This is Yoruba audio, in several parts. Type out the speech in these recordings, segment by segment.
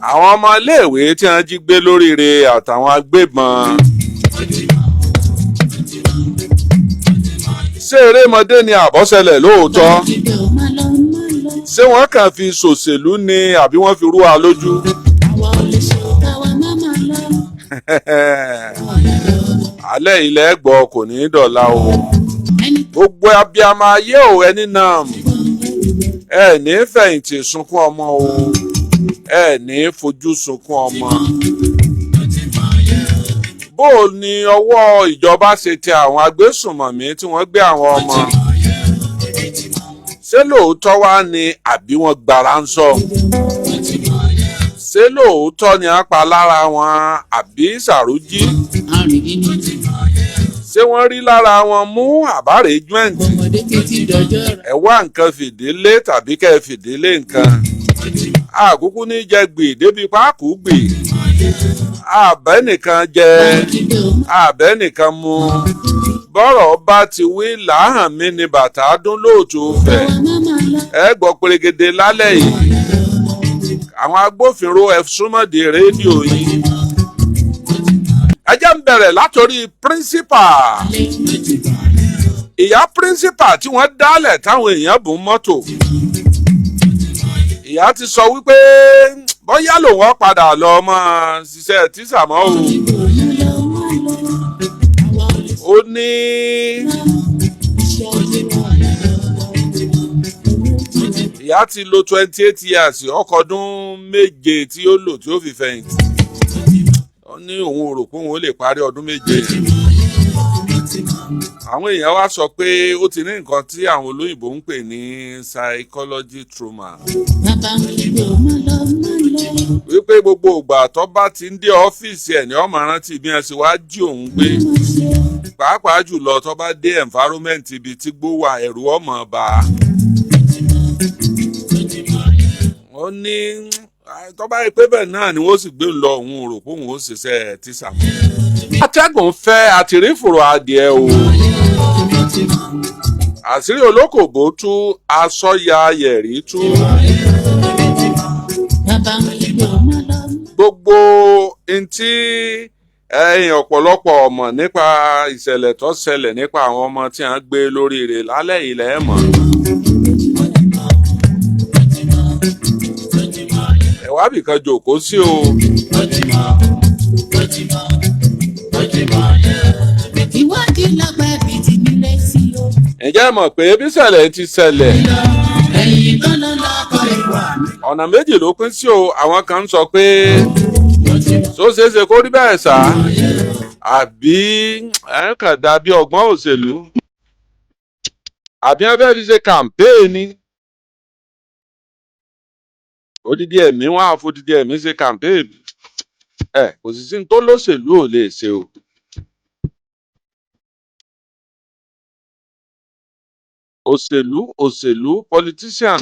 Àwọn ọmọ iléèwé tí wọ́n jí gbé lóríire àtàwọn agbébọn. Ṣé erémọdé ni àbọ̀ṣẹlẹ̀ lóòótọ́? Ṣé wọ́n kàn fi ṣòṣèlú ni àbí wọ́n fi rú wa lójú? Alẹ́ ilẹ̀ gbọ́ kò ní í dọ̀la o. Gbogbo abiyamọ ayé ò ẹni náà, ẹ ní fẹ̀yìntì sunkún ọmọ o, ẹ ní fojú sunkún ọmọ. Bó o ní ọwọ́ ìjọba ṣe tẹ àwọn agbésùnmọ̀mí tí wọ́n gbé àwọn ọmọ? Ṣé lóòótọ́ wá ni àbí wọ́n gbára ń sọ? Ṣé lóòótọ́ ni a pa lára wọn àbí sàrújí? Ṣé wọ́n rí lára wọn mú àbárèjúẹ̀ǹtì? Ẹ wá nǹkan fìdílé tàbí kẹ́ ẹ fìdílé nǹkan. Àkúkú ní jẹ gbè débi páàkú gbè. Àbẹ́ nìkan jẹ, àbẹ́ nìkan mu. Bọ́rọ̀ bá ti wí làáhàn mi ni bàtà dún lóòtú fẹ̀. Ẹ gbọ́ pèrègede lálẹ́ yìí. Àwọn agbófinró, ẹ súnmọ́dé rédíò yìí. Ẹ jẹ́ ń bẹ̀rẹ̀ látòrí principal. Ìyá principal tí wọ́n dálẹ̀ táwọn èèyàn bùn mọ́tò. Ìyá ti sọ wípé bóyá lòun ó padà lọ mọ́ ṣiṣẹ́ tíṣà mọ́ o. Ó ní ìyá ti lo 28 years, ọkọ̀ ọdún 7 tí ó lò tí ó fi fẹ̀yìntì. Ó ní òun ò rò pé òun ó lè parí ọdún 7. Àwọn èèyàn wá sọ pé ó ti ní nǹkan tí àwọn olóyìnbó ń pè ní psychology trauma, wípé gbogbo ìgbà tó bá ti ń dé ọ́fíìsì ẹ̀ ní ó máa rántí bí wọ́n ṣe wá jí òun gbé, pàápàá jùlọ tó bá dé environment ibi tí gbó wà, ẹ̀rù ọmọ bá a. Ó ní tó bá yẹ pé bẹ́ẹ̀ náà ni wọ́n sì gbé ń lọ, òun rò pé òun ó ṣiṣẹ́ tíṣà mọ́. Atẹ́gùn fẹ́ àtìrífòrò adìẹ o. Àṣírí olókòbó tú, aṣọ ya yẹ̀rí tú. Gbogbo ntí ẹ̀yin ọ̀pọ̀lọpọ̀ ọmọ nípa ìṣẹ̀lẹ̀ tó ṣẹlẹ̀ nípa àwọn ọmọ tí wọ́n gbé lórí rẹ̀ lálẹ́ ilẹ̀ mọ̀. Ẹ wá bìkan jòkó sí o. Ìwádìí lágbà ibi tí nílé sí o. Ǹjẹ́ ẹ mọ̀ pé bí ṣẹlẹ̀ ti ṣẹlẹ̀, Ẹ̀yìn lọ́lọ́ lọ́kọ̀ ìwà mi. ọ̀nà méjì ló pín sí o. Àwọn kan ń sọ pé tó ṣeé ṣe kó rí bẹ́ẹ̀ sá, àbí ẹ̀ ń kàn dàbí ọgbọ́n òṣèlú, àbí wọ́n fẹ́ fi ṣe kàmpéènì. Odidi ẹ̀mí wọn á fodidi ẹ̀mí ṣe kàmpéènì. Ẹ kò sì sí ní tó lóṣèlú ò lè ṣe o. Òṣèlú, òṣèlú, politician.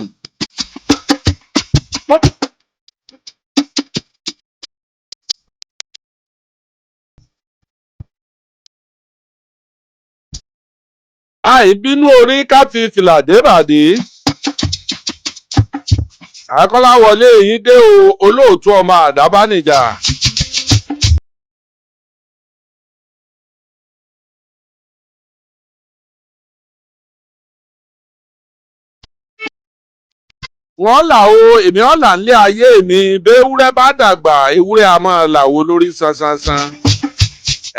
Àìbínú orí ká fi fìlà débàdí. Àkọ́láwọlé yìí dé o, olóòtú ọmọ àdábánijà. Wọ́n là o, èmi ọ̀là ńlé ayé mi. Béwúrẹ́ bá dàgbà, ewúrẹ́ a máa làwo lórí ṣanṣanṣan.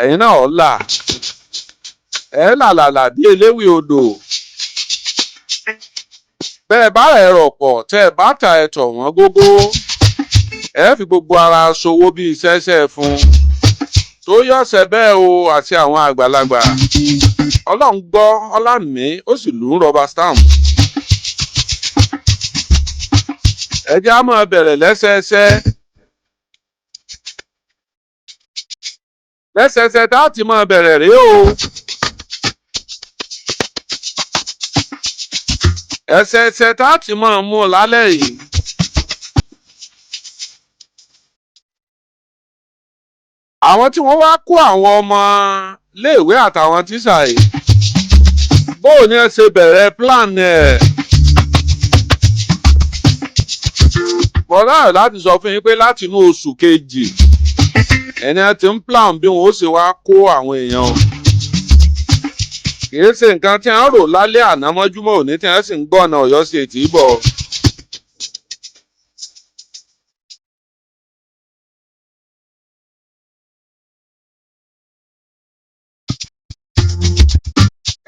Ẹ̀yin náà ọ̀là ẹ̀ làlàlà bí eléwì odò. Bẹ́ẹ̀ bá rẹ̀ rọ̀pọ̀ tẹ́ ẹ bá ta ẹ̀tọ̀ wọ́n gógó, ẹ fi gbogbo ara ṣòwò bíi ṣẹ́ṣẹ́ fún tó yọ̀ṣẹ̀ bẹ́ẹ̀ o. Àti àwọn àgbàlagbà, Ọlọ́run gbọ́ ọlámì, ó sì lù ú rọba stamp. Ẹ jẹ́ á máa bẹ̀rẹ̀ lẹ́sẹẹsẹ lẹ́sẹẹsẹ tá a ti máa bẹ̀rẹ̀ rèé o. Ẹsẹẹsẹ tá a ti máa mú un lálẹ́ yìí. Àwọn tí wọ́n wá kó àwọn ọmọ léèwé àtàwọn tíṣà yìí, bóò ni ẹ ṣe bẹ̀rẹ̀ plan ẹ̀? Bọ́lá láti sọ fún yín pé láti inú oṣù kejì ẹni á ti ń plan bí wọn ó ṣe wá kó àwọn èèyàn o. Kìí ṣe nǹkan tí a ń rò lálẹ́ àná mọ́júmọ́ òní tí a sì ń gbọ́nà Ọ̀yọ́ sí ètí bọ̀.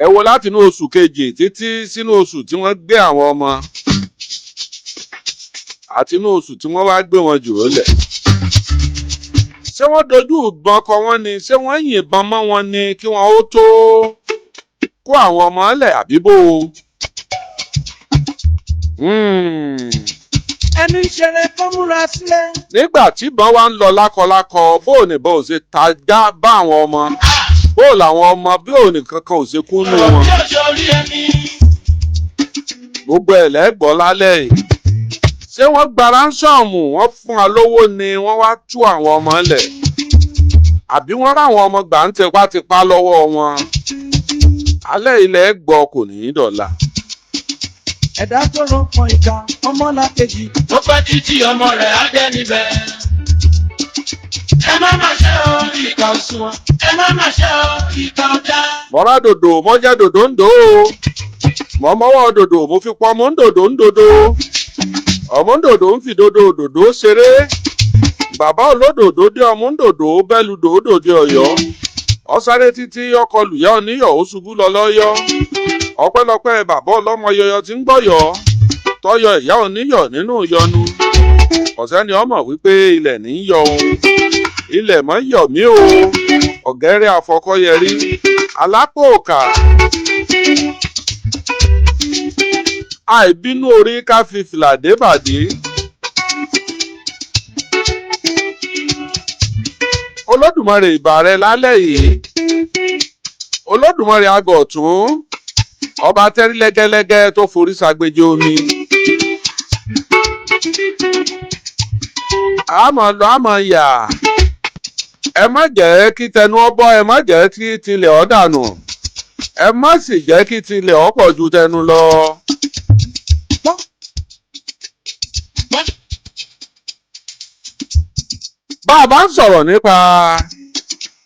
Ẹ wo láti inú oṣù kejì títí sínú oṣù tí wọ́n gbé àwọn ọmọ àti inú oṣù tí wọ́n wá gbé wọn jù ó lẹ̀. Ṣé wọ́n dojú ìbọn kọ wọ́n ni? Ṣé wọ́n yìnbọn mọ́ wọn ni kí wọ́n ó tó kó àwọn ọmọ lẹ̀ àbí bó o? Ẹni ṣeré kó múra sílẹ̀. Nígbà tí ìbọn wa ń lọ lákọlákọ, bó o nìbọn ò ṣe ta já bá àwọn ọmọ, bó o làwọn ọmọ bí ò nìkan kan ò ṣe kú nù wọn. Gbogbo ẹ̀ lẹ́gbọ́ lálẹ́ yìí. Ṣé wọ́n gba ransom, wọ́n fún wa lówó ni wọ́n wá tú àwọn ọmọ lẹ̀, àbí wọ́n ráwọn ọmọ gbà ń tipátipá lọ́wọ́ wọn? Alẹ́ ilẹ̀ gbọ́, kò ní í dọ̀la. Ẹ̀dá tó rán kan ìka ọmọlàkejì. Ó pẹ́ títí, ọmọ rẹ̀ á dé níbẹ̀. Ẹ má má ṣe o, ìkà òṣùwọ̀n. Ẹ má má ṣe o, ìkà ọ̀dá. Mọ́ra dòdò mọ́jẹ́ dòdò ń dò ó, mọ́ mọ́wọ́ dòdò mo fi pọ́ mọ́ ń dòdò ń dòdò, ọmọ ń dòdò ń fi dòdò dòdò ṣeré. Bàbá olódòdó dé, ọmọ ń dòdò bẹ́lu dòdò dé Ọ̀yọ́, ọ̀sáré títí ọkọ lùyà oníyọ̀, ó ṣubú lọ lọ́yọ́. Ọpẹ́lọpẹ́ bàbá ọlọ́mọ yọyọ tí ń gbọ́yọ̀ tọ́yọ ìyá oníyọ̀ nínú ìyọnu. Ọ̀sẹ́ni ọmọ wípé ilẹ̀ ní í yọ òun, ilẹ̀ mọ́ yọ̀ mí o. Ọ̀gẹ́rẹ́ àfọkọ́yẹrí alápò òkà, àìbínú orí ká fi fìlà débàdí. Olódùmarè, ìbà rẹ lálẹ́ yìí. Olódùmarè agọ̀tún, ọba tẹ́rí lẹ́gẹ́lẹ́gẹ́ tó forí ṣàgbéjì omi. Àmọ́ lọ, àmọ́ yà, ẹ má jẹ́ kí tẹnu ọ bọ́, ẹ má jẹ́ kí tilẹ̀ ọ dànù, ẹ má sì jẹ́ kí tilẹ̀ ọ pọ̀ ju tẹnu lọ. Bá a bá ń sọ̀rọ̀ nípa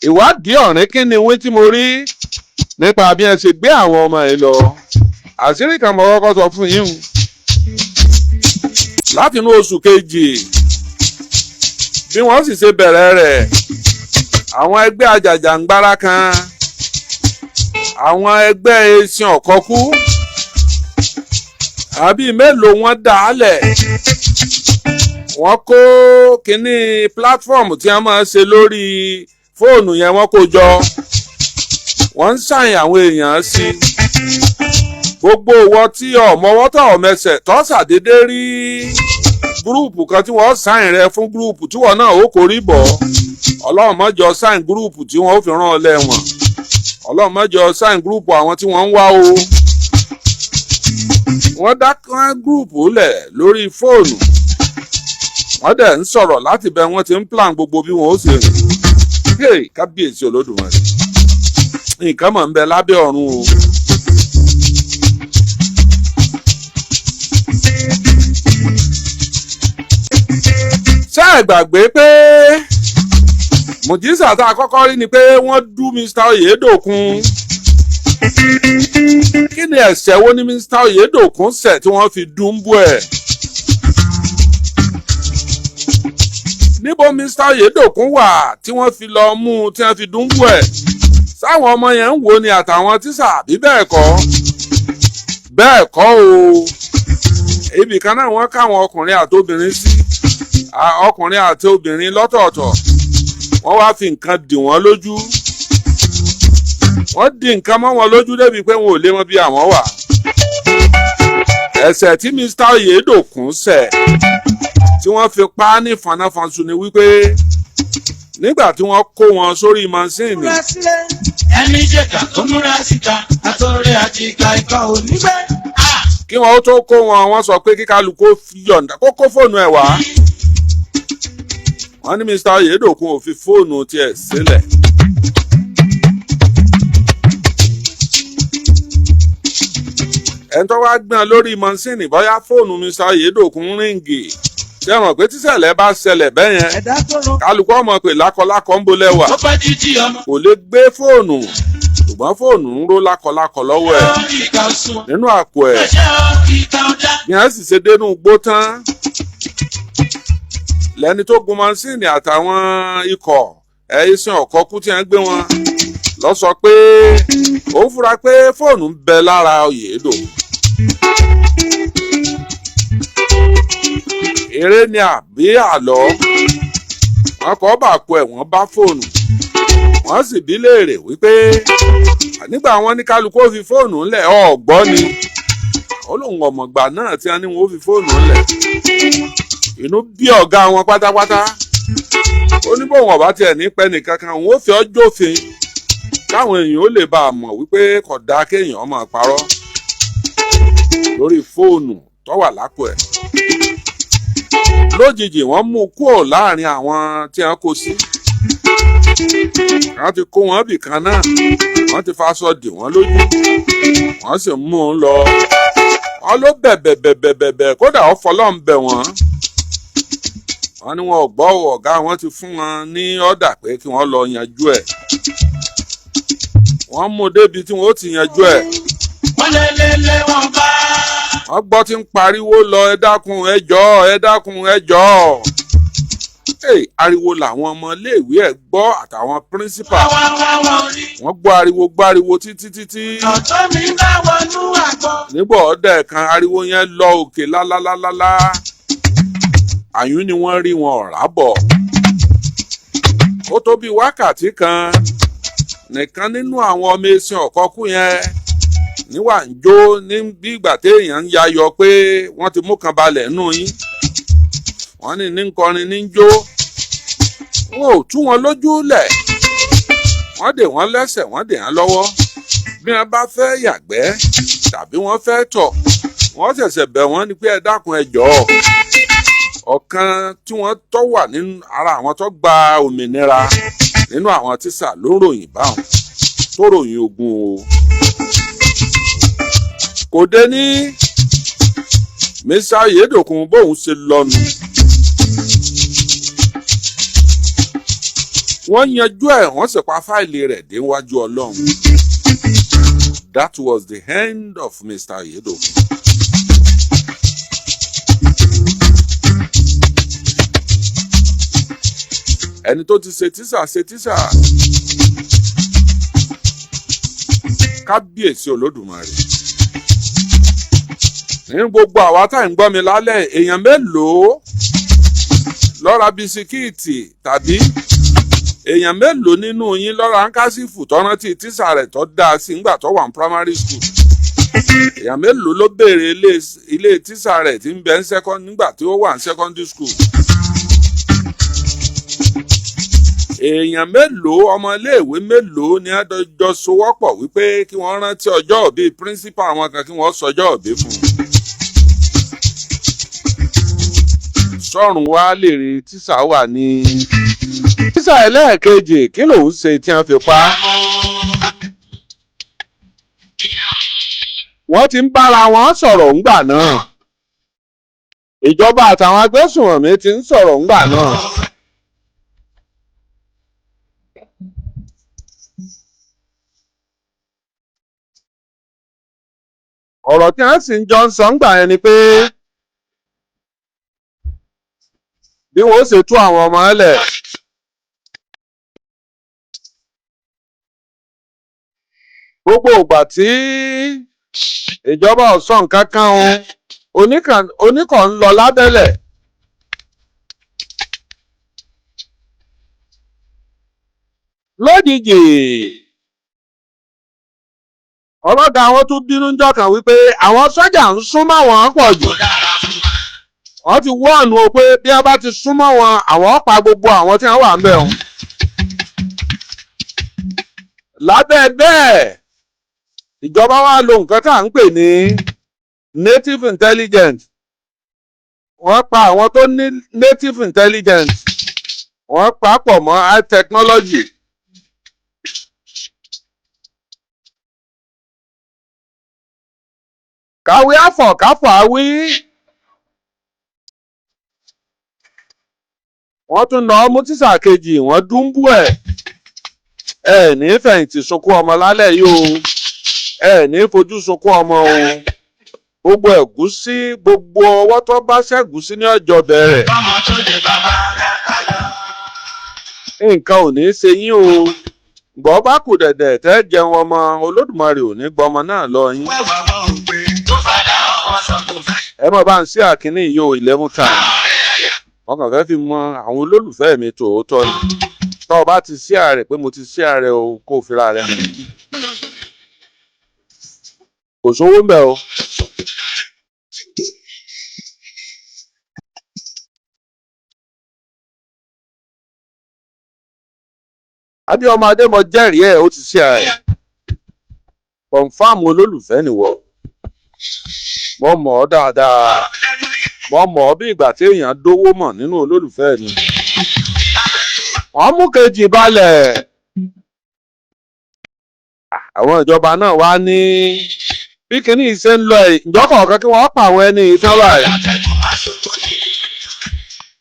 ìwádìí ọ̀rìn, kí ni wí tí mo rí nípa bí ẹ ṣe gbé àwọn ọmọ yìí lọ? Àṣírí kan mo kọ́kọ́ sọ fún yín o. Láti inú oṣù kejì bí wọ́n sì ṣe bẹ̀rẹ̀ rẹ̀, àwọn ẹgbẹ́ ajàjàngbara kan, àwọn ẹgbẹ́ eṣin ọ̀kọ́kú àbí mélòó, wọ́n dà á lẹ̀. Wọ́n kó kínní platform tí a máa ṣe lórí fóònù yẹn, wọ́n kó jọ, wọ́n ń ṣàyìn àwọn èèyàn sí gbogbo ìwọ tí ọmọwọ́ tó ọmẹsẹ̀ tó ṣàdédé rí group kan tí wọ́n sign rẹ fún group tí wọ́n náà ó kórí bọ̀. Ọlọ́run má jọ sign group tí wọ́n ó fi rán ọ lẹ́wọ̀n. Ọlọ́run má jọ sign group àwọn tí wọ́n ń wá o. Wọ́n dá group lẹ̀ lórí fóònù, wọ́n dẹ̀ ń sọ̀rọ̀ láti bẹ̀, wọ́n ti ń plan gbogbo bí wọ́n ó ṣe rìn. Hey, kábíyèsí Olódùmarè, nǹkan mọ̀ ń bẹ lábẹ́ ọ̀run o. Ṣé ẹ gbàgbé pé mùjísà tá a kọ́kọ́ rí ni pé wọ́n dú Mr Oyèdòkun? Kí ni ẹ̀ṣẹ̀ wo ni Mr Oyèdòkun ṣẹ̀ tí wọ́n fi dúńbú ẹ̀? Níbo Mr Oyèdòkun wà tí wọ́n fi lọ mú un tí wọ́n fi dúńbú ẹ̀? Sáwọn ọmọ yẹn ń wo ni àtàwọn tíṣà, àbí bẹ́ẹ̀ kọ́? Bẹ́ẹ̀ kọ́ o. Ibì kan náà wọ́n káwọn ọkùnrin àti obìnrin sí, ọkùnrin àti obìnrin lọ́tọ̀ọ̀tọ̀. Wọ́n wá fi nǹkan dì wọ́n lójú, wọ́n dì nǹkan mọ́ wọn lójú débi pé wọn ò lè mọ bí àwọn wà. Ẹ̀ṣẹ̀ tí Mr Oyèdòkun ṣẹ̀ tí wọ́n fi pa á ní fanáfanṣu ni wípé nígbà tí wọ́n kó wọn sórí mansíìnì Múra sílẹ̀. Ẹni jẹ̀ka tó múra síta, àtọ̀rẹ́ àti ìka ìka ò ní bẹ́ẹ̀. Kí wọn ó tó kó wọn, wọ́n sọ pé kíkálukú yọ̀ǹda kó kó fóònù ẹ̀ wá. Wọ́n ní Mr Oyèdòkun ò fi fóònù tiẹ̀ sílẹ̀. Ẹni tó wá gbọ́n lórí mansíìnì, bóyá fóònù Mr Oyèdòkun ring. Ṣé ẹ mọ̀ pé tíṣẹ̀lẹ̀ bá ṣẹlẹ̀ bẹ́ẹ̀ yẹn, Ẹ̀dá tó rán kálukú ọmọ pé lákọlákọ ń bolẹ̀ wà. Ó pẹ́ títí ọmọ. Kò lè gbé fóònù, ṣùgbọ́n fóònù ń ró lákọlákọ lọ́wọ́ ẹ̀ Ìkà òsùnwọ̀n. nínú àpò ẹ̀. Ṣé o, ìkà ọ̀dà. Bí wọ́n sì ṣe dénú igbó tán, lẹ́ni tó gun mọ́sìnì àtàwọn ikọ̀ ẹ̀ẹ́sìn ọ̀kọ́kú tí wọ́n gbé wọn lọ sọ pé òun fura pé fóònù ń bẹ lára Oyèdòkun. Eré ni àbí àlọ́? Wọn kọ́ bàpò ẹ̀, wọ́n bá fóònù, wọ́n sì bí léèrè wípé nígbà wọn ní kálukú ó fi fóònù ńlẹ̀, ọ̀gbọ́n ni ó lóun ọ̀mọ̀gbà náà tí wọ́n ní wọn ó fi fóònù ńlẹ̀. Inú bí ọ̀gá wọn pátápátá. Ó ní bóun ọ̀bá tiẹ̀ ní pẹ́ nìkankan, òun ó fi ọ́ jófin káwọn èèyàn ó lè bá a mọ̀ wípé kò dáa kéèyàn máa parọ́ lórí fóònù tó wà lápò ẹ̀. Lójijì, wọ́n mú un kúrò láàrin àwọn tí wọ́n kó sí. Wọ́n ti kó wọn bì kan náà, wọ́n ti faṣọ dì wọ́n lójú, wọ́n sì mú un lọ. Wọ́n ló bẹ̀bẹ̀ bẹ̀bẹ̀ bẹ̀bẹ̀, kódà ó fọlọ́run bẹ̀ wọ́n. Wọ́n ní wọn ò gbọ́. Ọ̀gá wọn ti fún wọn ní ọ̀dà pé kí wọ́n lọ yanjú ẹ̀. Wọ́n mú un débi tí wọ́n ó ti yanjú ẹ̀. Wọ́n lé lé lé wọn bá. Wọ́n gbọ́ tí ń pariwo lọ, "Ẹ dákun, ẹ jọ̀ọ́, ẹ dákun, ẹ jọ̀ọ́." Hey, ariwo làwọn ọmọléèwé ẹ̀ gbọ́ àtàwọn principal. Wá wá wá rí. Wọ́n gbọ́ ariwo, gbọ́ ariwo títí títí. Ọ̀tọ́ mi bá wọnú àgbọ̀. Nígbà ọ̀dẹ̀ kan, ariwo yẹn lọ òkè lálálálálá. Àyún ni wọ́n rí wọn ọ̀rá bọ̀. Ó tó bí wákàtí kan nìkan nínú àwọn ọmọ ẹ̀sìn ọ̀kọ́kú yẹn níwà ń jó ní bí ìgbà téèyàn ń yayọ pé wọ́n ti mú kan balẹ̀ nù yín. Wọ́n ní ní ń kọrin, ní ń jó. Wọn ò tú wọn lójú lẹ̀, wọ́n dè wọ́n lẹ́sẹ̀, wọ́n dè wọ́n lọ́wọ́. Bí wọ́n bá fẹ́ yàgbẹ́ tàbí wọ́n fẹ́ tọ̀, wọ́n ṣẹ̀ṣẹ̀ bẹ̀ wọ́n ní pé, "Ẹ dákun, ẹ jọ̀ọ́." Ọ̀kan tí wọ́n tọ́ wà nínú ara àwọn tó gba òmìnira nínú àwọn tíṣà ló ń ròyìn báwọn tó ròyìn ogun o. Kò dé ní Mr. Oyèdòkun bóun ṣe lọ́nu. Wọ́n yanjú ẹ̀, wọ́n sì pa fáìlì rẹ̀ déwájú Ọlọ́run. That was the end of Mr. Oyèdòkun. Ẹni tó ti ṣe tíṣà, ṣe tíṣà, kábíyèsí Olódùmarè. Ní gbogbo àwa tá à ń gbọ́ mi lálẹ́, èèyàn mélòó ló ra bisikíìtì tàbí èèyàn mélòó nínú yín ló ra handkerchief tó rántí tíṣà rẹ̀ tó dáa sí ńgbà tó wà ní primary school? Èèyàn mélòó ló béèrè ilé tíṣà rẹ̀ tí ń bẹ ń second nígbà tí ó wà ní secondary school? Èèyàn mélòó, ọmọ iléèwé mélòó ni a jọ sowọ́pọ̀ wípé kí wọ́n rántí ọjọ́ ìbí principal wọn kan, kí wọ́n sọjọ́ ìbí fún un? Sọ́run wá lè rí tíṣà wà ní. Tíṣà ẹlẹ́ẹ̀kejì, kí lòun ṣe tí wọ́n fi pa á? Wọ́n ti ń bára wọn sọ̀rọ̀ ńgbà náà. Ìjọba àtàwọn agbésùnmọ̀mí ti ń sọ̀rọ̀ ńgbà náà. Ọ̀rọ̀ tí wọ́n sì ń jọ ń sọ ńgbà yẹn ni pé bí wọ́n ó ṣe tú àwọn ọmọ ẹlẹ̀. Gbogbo ìgbà tí ìjọba ò sọ nǹkan kan o, oníkàn ń lọ lábẹ́lẹ̀. Lójijì, ọlọ́gá àwọn tún bínú ńjọ́ kan wípé àwọn sọ́jà ń súnmọ́ wọn pọ̀ jù. Wọ́n ti wọ́ọ̀nù o pé bí wọ́n bá ti súnmọ́ wọn, àwọn pa gbogbo àwọn tí wọ́n wà ń bẹ̀ wọn. Lábẹ́ bẹ́ẹ̀, ìjọba wa lo nǹkan tá à ń pè ní native intelligence. Wọ́n pa àwọn tó ní native intelligence, wọ́n pa pọ̀ mọ́ high technology. Kàwé àfọ̀ káfọ̀ àwí. Wọ́n tún lọ mú tíṣà kejì, wọ́n dúńbú ẹ̀. Ẹ ní fẹ̀yìntì sunkún ọmọ lálẹ́ yìí o, ẹ ní fojú sunkún ọmọ o. Gbogbo ẹ̀gúsí, gbogbo ọwọ́ tó bá ṣẹ́gúsí ní ọjọ́ bẹ̀rẹ̀. Ọmọ tó lè bàbá rẹ̀ káyọ̀. Nǹkan ò ní í ṣe yín o. Gbọ́ bá kù dẹ̀dẹ̀ tẹ́ jẹun ọmọ, Olódùmarè ò ní gbọmọ náà lọ yín. Wẹ́wà wọn ò pé. Tó fàdà ọmọ sọ kò fẹ́. Ẹ mọ̀ bá ń sí àkíní yìí o 11 times. Wọ́n kàn fẹ́ fi mọ àwọn olólùfẹ́ mi tòótọ́ ni. Tọ́ ọ bá ti sí ààrẹ pé mo ti sí ààrẹ o, kó o fira rẹ hàn. Kò sówó ń bẹ̀ o. Adéọmọ Adémọ jẹ́rìí ẹ̀, ó ti sí ààrẹ. Kọ̀ǹfàmù olólùfẹ́ nìwọ. Mo mọ̀ ọ́ dáadáa. Mo mọ̀ ọ́ bí ìgbà tí èèyàn dówó mọ̀ nínú olólùfẹ́ mi. Wọ́n mú kejì balẹ̀. Àwọn ìjọba náà wá ní bí kinní yìí ṣe ń lọ yìí, ìjọ kọ̀ọ̀kan kí wọ́n pa àwọn ẹni yìí tán báyìí.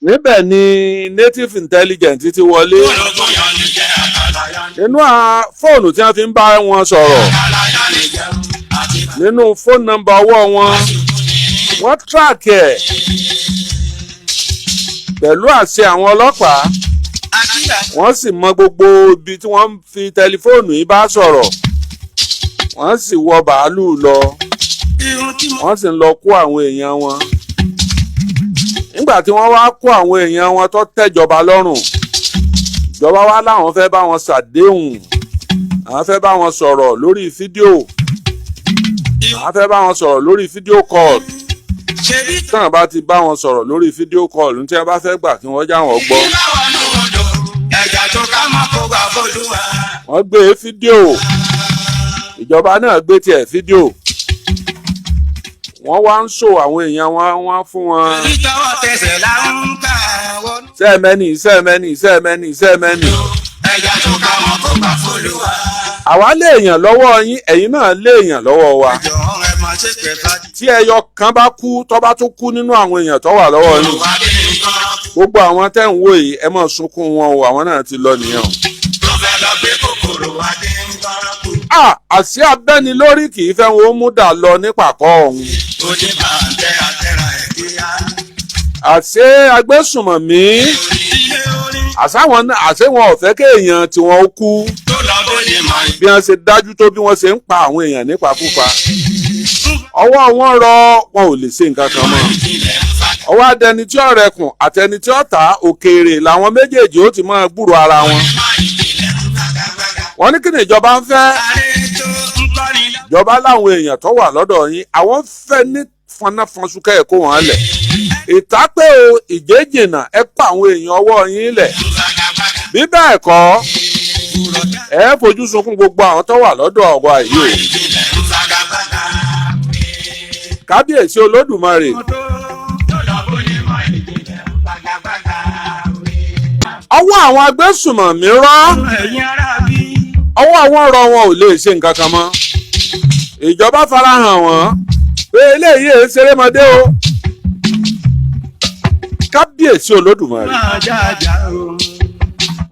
Níbẹ̀ ni native intelligence ti wọlé. Ológun yan ni jẹ́ àkàlà yan ni. Nínú fóònù tí wọ́n fi ń bá wọn sọ̀rọ̀, Àkàlà yan ni jẹ́ àti nínú fóònù nọ́mbà ọwọ́ wọn, wọ́n track ẹ̀ pẹ̀lú àṣẹ àwọn ọlọ́pàá. Àkíyà. Wọ́n sì mọ gbogbo ibi tí wọ́n ń fi tẹlifóònù yìí bá sọ̀rọ̀. Wọ́n sì wọ bàálù lọ. Irun tí mo. Wọ́n sì ń lọ kó àwọn èèyàn wọn. Nígbà tí wọ́n wá kó àwọn èèyàn wọn tó tẹ́jọba lọ́rùn, ìjọba wá láwọn fẹ́ bá wọn ṣàdéhùn, àwọn fẹ́ bá wọn sọ̀rọ̀ lórí fídíò, àwọn fẹ́ bá wọn sọ̀rọ̀ lórí fídíò call. Ṣebí Táwọn bá ti bá wọn sọ̀rọ̀ lórí fídíò call, ní tí wọ́n bá fẹ́ gbà kí wọ́n já wọn gbọ́. Kí bá wà ní odò, ẹja tó ká mọ́ kó gbà fọlúwa. Wọ́n gbé fídíò, ìjọba náà gbé tiẹ̀ fídíò, wọ́n wá ń sọ àwọn èèyàn wọn, wọ́n fún wọn. Nítọwọ́ tẹsẹ̀ là ń gbà wọnú. Sẹ́ẹ̀mẹ́nì, sẹ́ẹ̀mẹ́nì, sẹ́ẹ̀mẹ́nì, sẹ́ẹ̀mẹ́nì. Ẹja tó ká mọ́ kó gbà fọlúwa. Àwa léèyàn lọ́wọ́ yín, ẹ̀yin náà léèyàn lọ́wọ́ wa. Ẹjọ́ ẹ máa ṣe pẹ̀ fàájì. Tí ẹyọ kan bá kú, tó bá tún kú nínú àwọn èèyàn tó wà lọ́wọ́ yín, Olùwà dé nǹkan gbogbo àwọn tẹ́ ń wò yìí, ẹ máa sunkún wọn o, àwọn náà ti lọ nìyẹn o. tó fẹ́ lọ gbé kòkòrò wá dé nǹkan kú. À àṣì abẹ́ni lórí kì í fẹ́ wọn ó mú dà lọ nípàkọ́ ọ̀hún. Oníbàǹtẹ̀ àtẹ̀rà ẹ̀ kíá. Àṣé agbésùnmọ̀mí Ilé orin àṣàwọn náà, àṣé wọn ò fẹ́ kéèyàn tí wọ́n ó kú. tó lọ bóde mọ̀. Bí wọ́n ṣe dájú tó, bí wọ́n ṣe ń pa àwọn èèyàn nípakúpa, ọwọ́ wọn rọ, wọn ò lè ṣe nǹkan kan mọ́. Ìjìnlẹ̀ ń fa Ọwọ́ adẹni tí ó rẹkùn àtẹni tí ó tà á, òkèèrè làwọn méjèèjì ó ti máa gbúrò ara wọn. Ìjìnlẹ̀ ń fagagbága. Wọ́n ní kí ni ìjọba ń fẹ́? Ààrẹ tó ń kọ́ni lọ. Ìjọba láwọn èèyàn tó wà lọ́dọ̀ yín, àwọn fẹ́ ní fọnáfọnṣúkẹ́ ẹ̀ kó wọn lẹ̀. Ìtápẹ́ o, ìjẹ́jìnà, ẹ kó àwọn èèyàn ọwọ́ yín lẹ̀. Fagagbága. Bí bẹ́ẹ̀ kọ́, Kúrọ̀dá. ẹ fojú sunkún gbogbo àwọn tó wà lọ́dọ̀ ọ̀wá yìí o. Ìjìnlẹ̀ ń fagagbága. Kábíyèsí Olódùmarè. Tó lọ bóde mọ̀ ìjìnlẹ̀ ń fagagbága. Ọwọ́ àwọn agbésùmọ̀mí rọ́. Ẹ̀yin ará bí. Ọwọ́ àwọn ọ̀rọ̀ wọn ò lè ṣe nǹkan kan mọ́. Ìjọba farahàn wọ́n pé eléyìí èé ṣerémọdé o. Kábíyèsí Olódùmarè. Máa jájà o.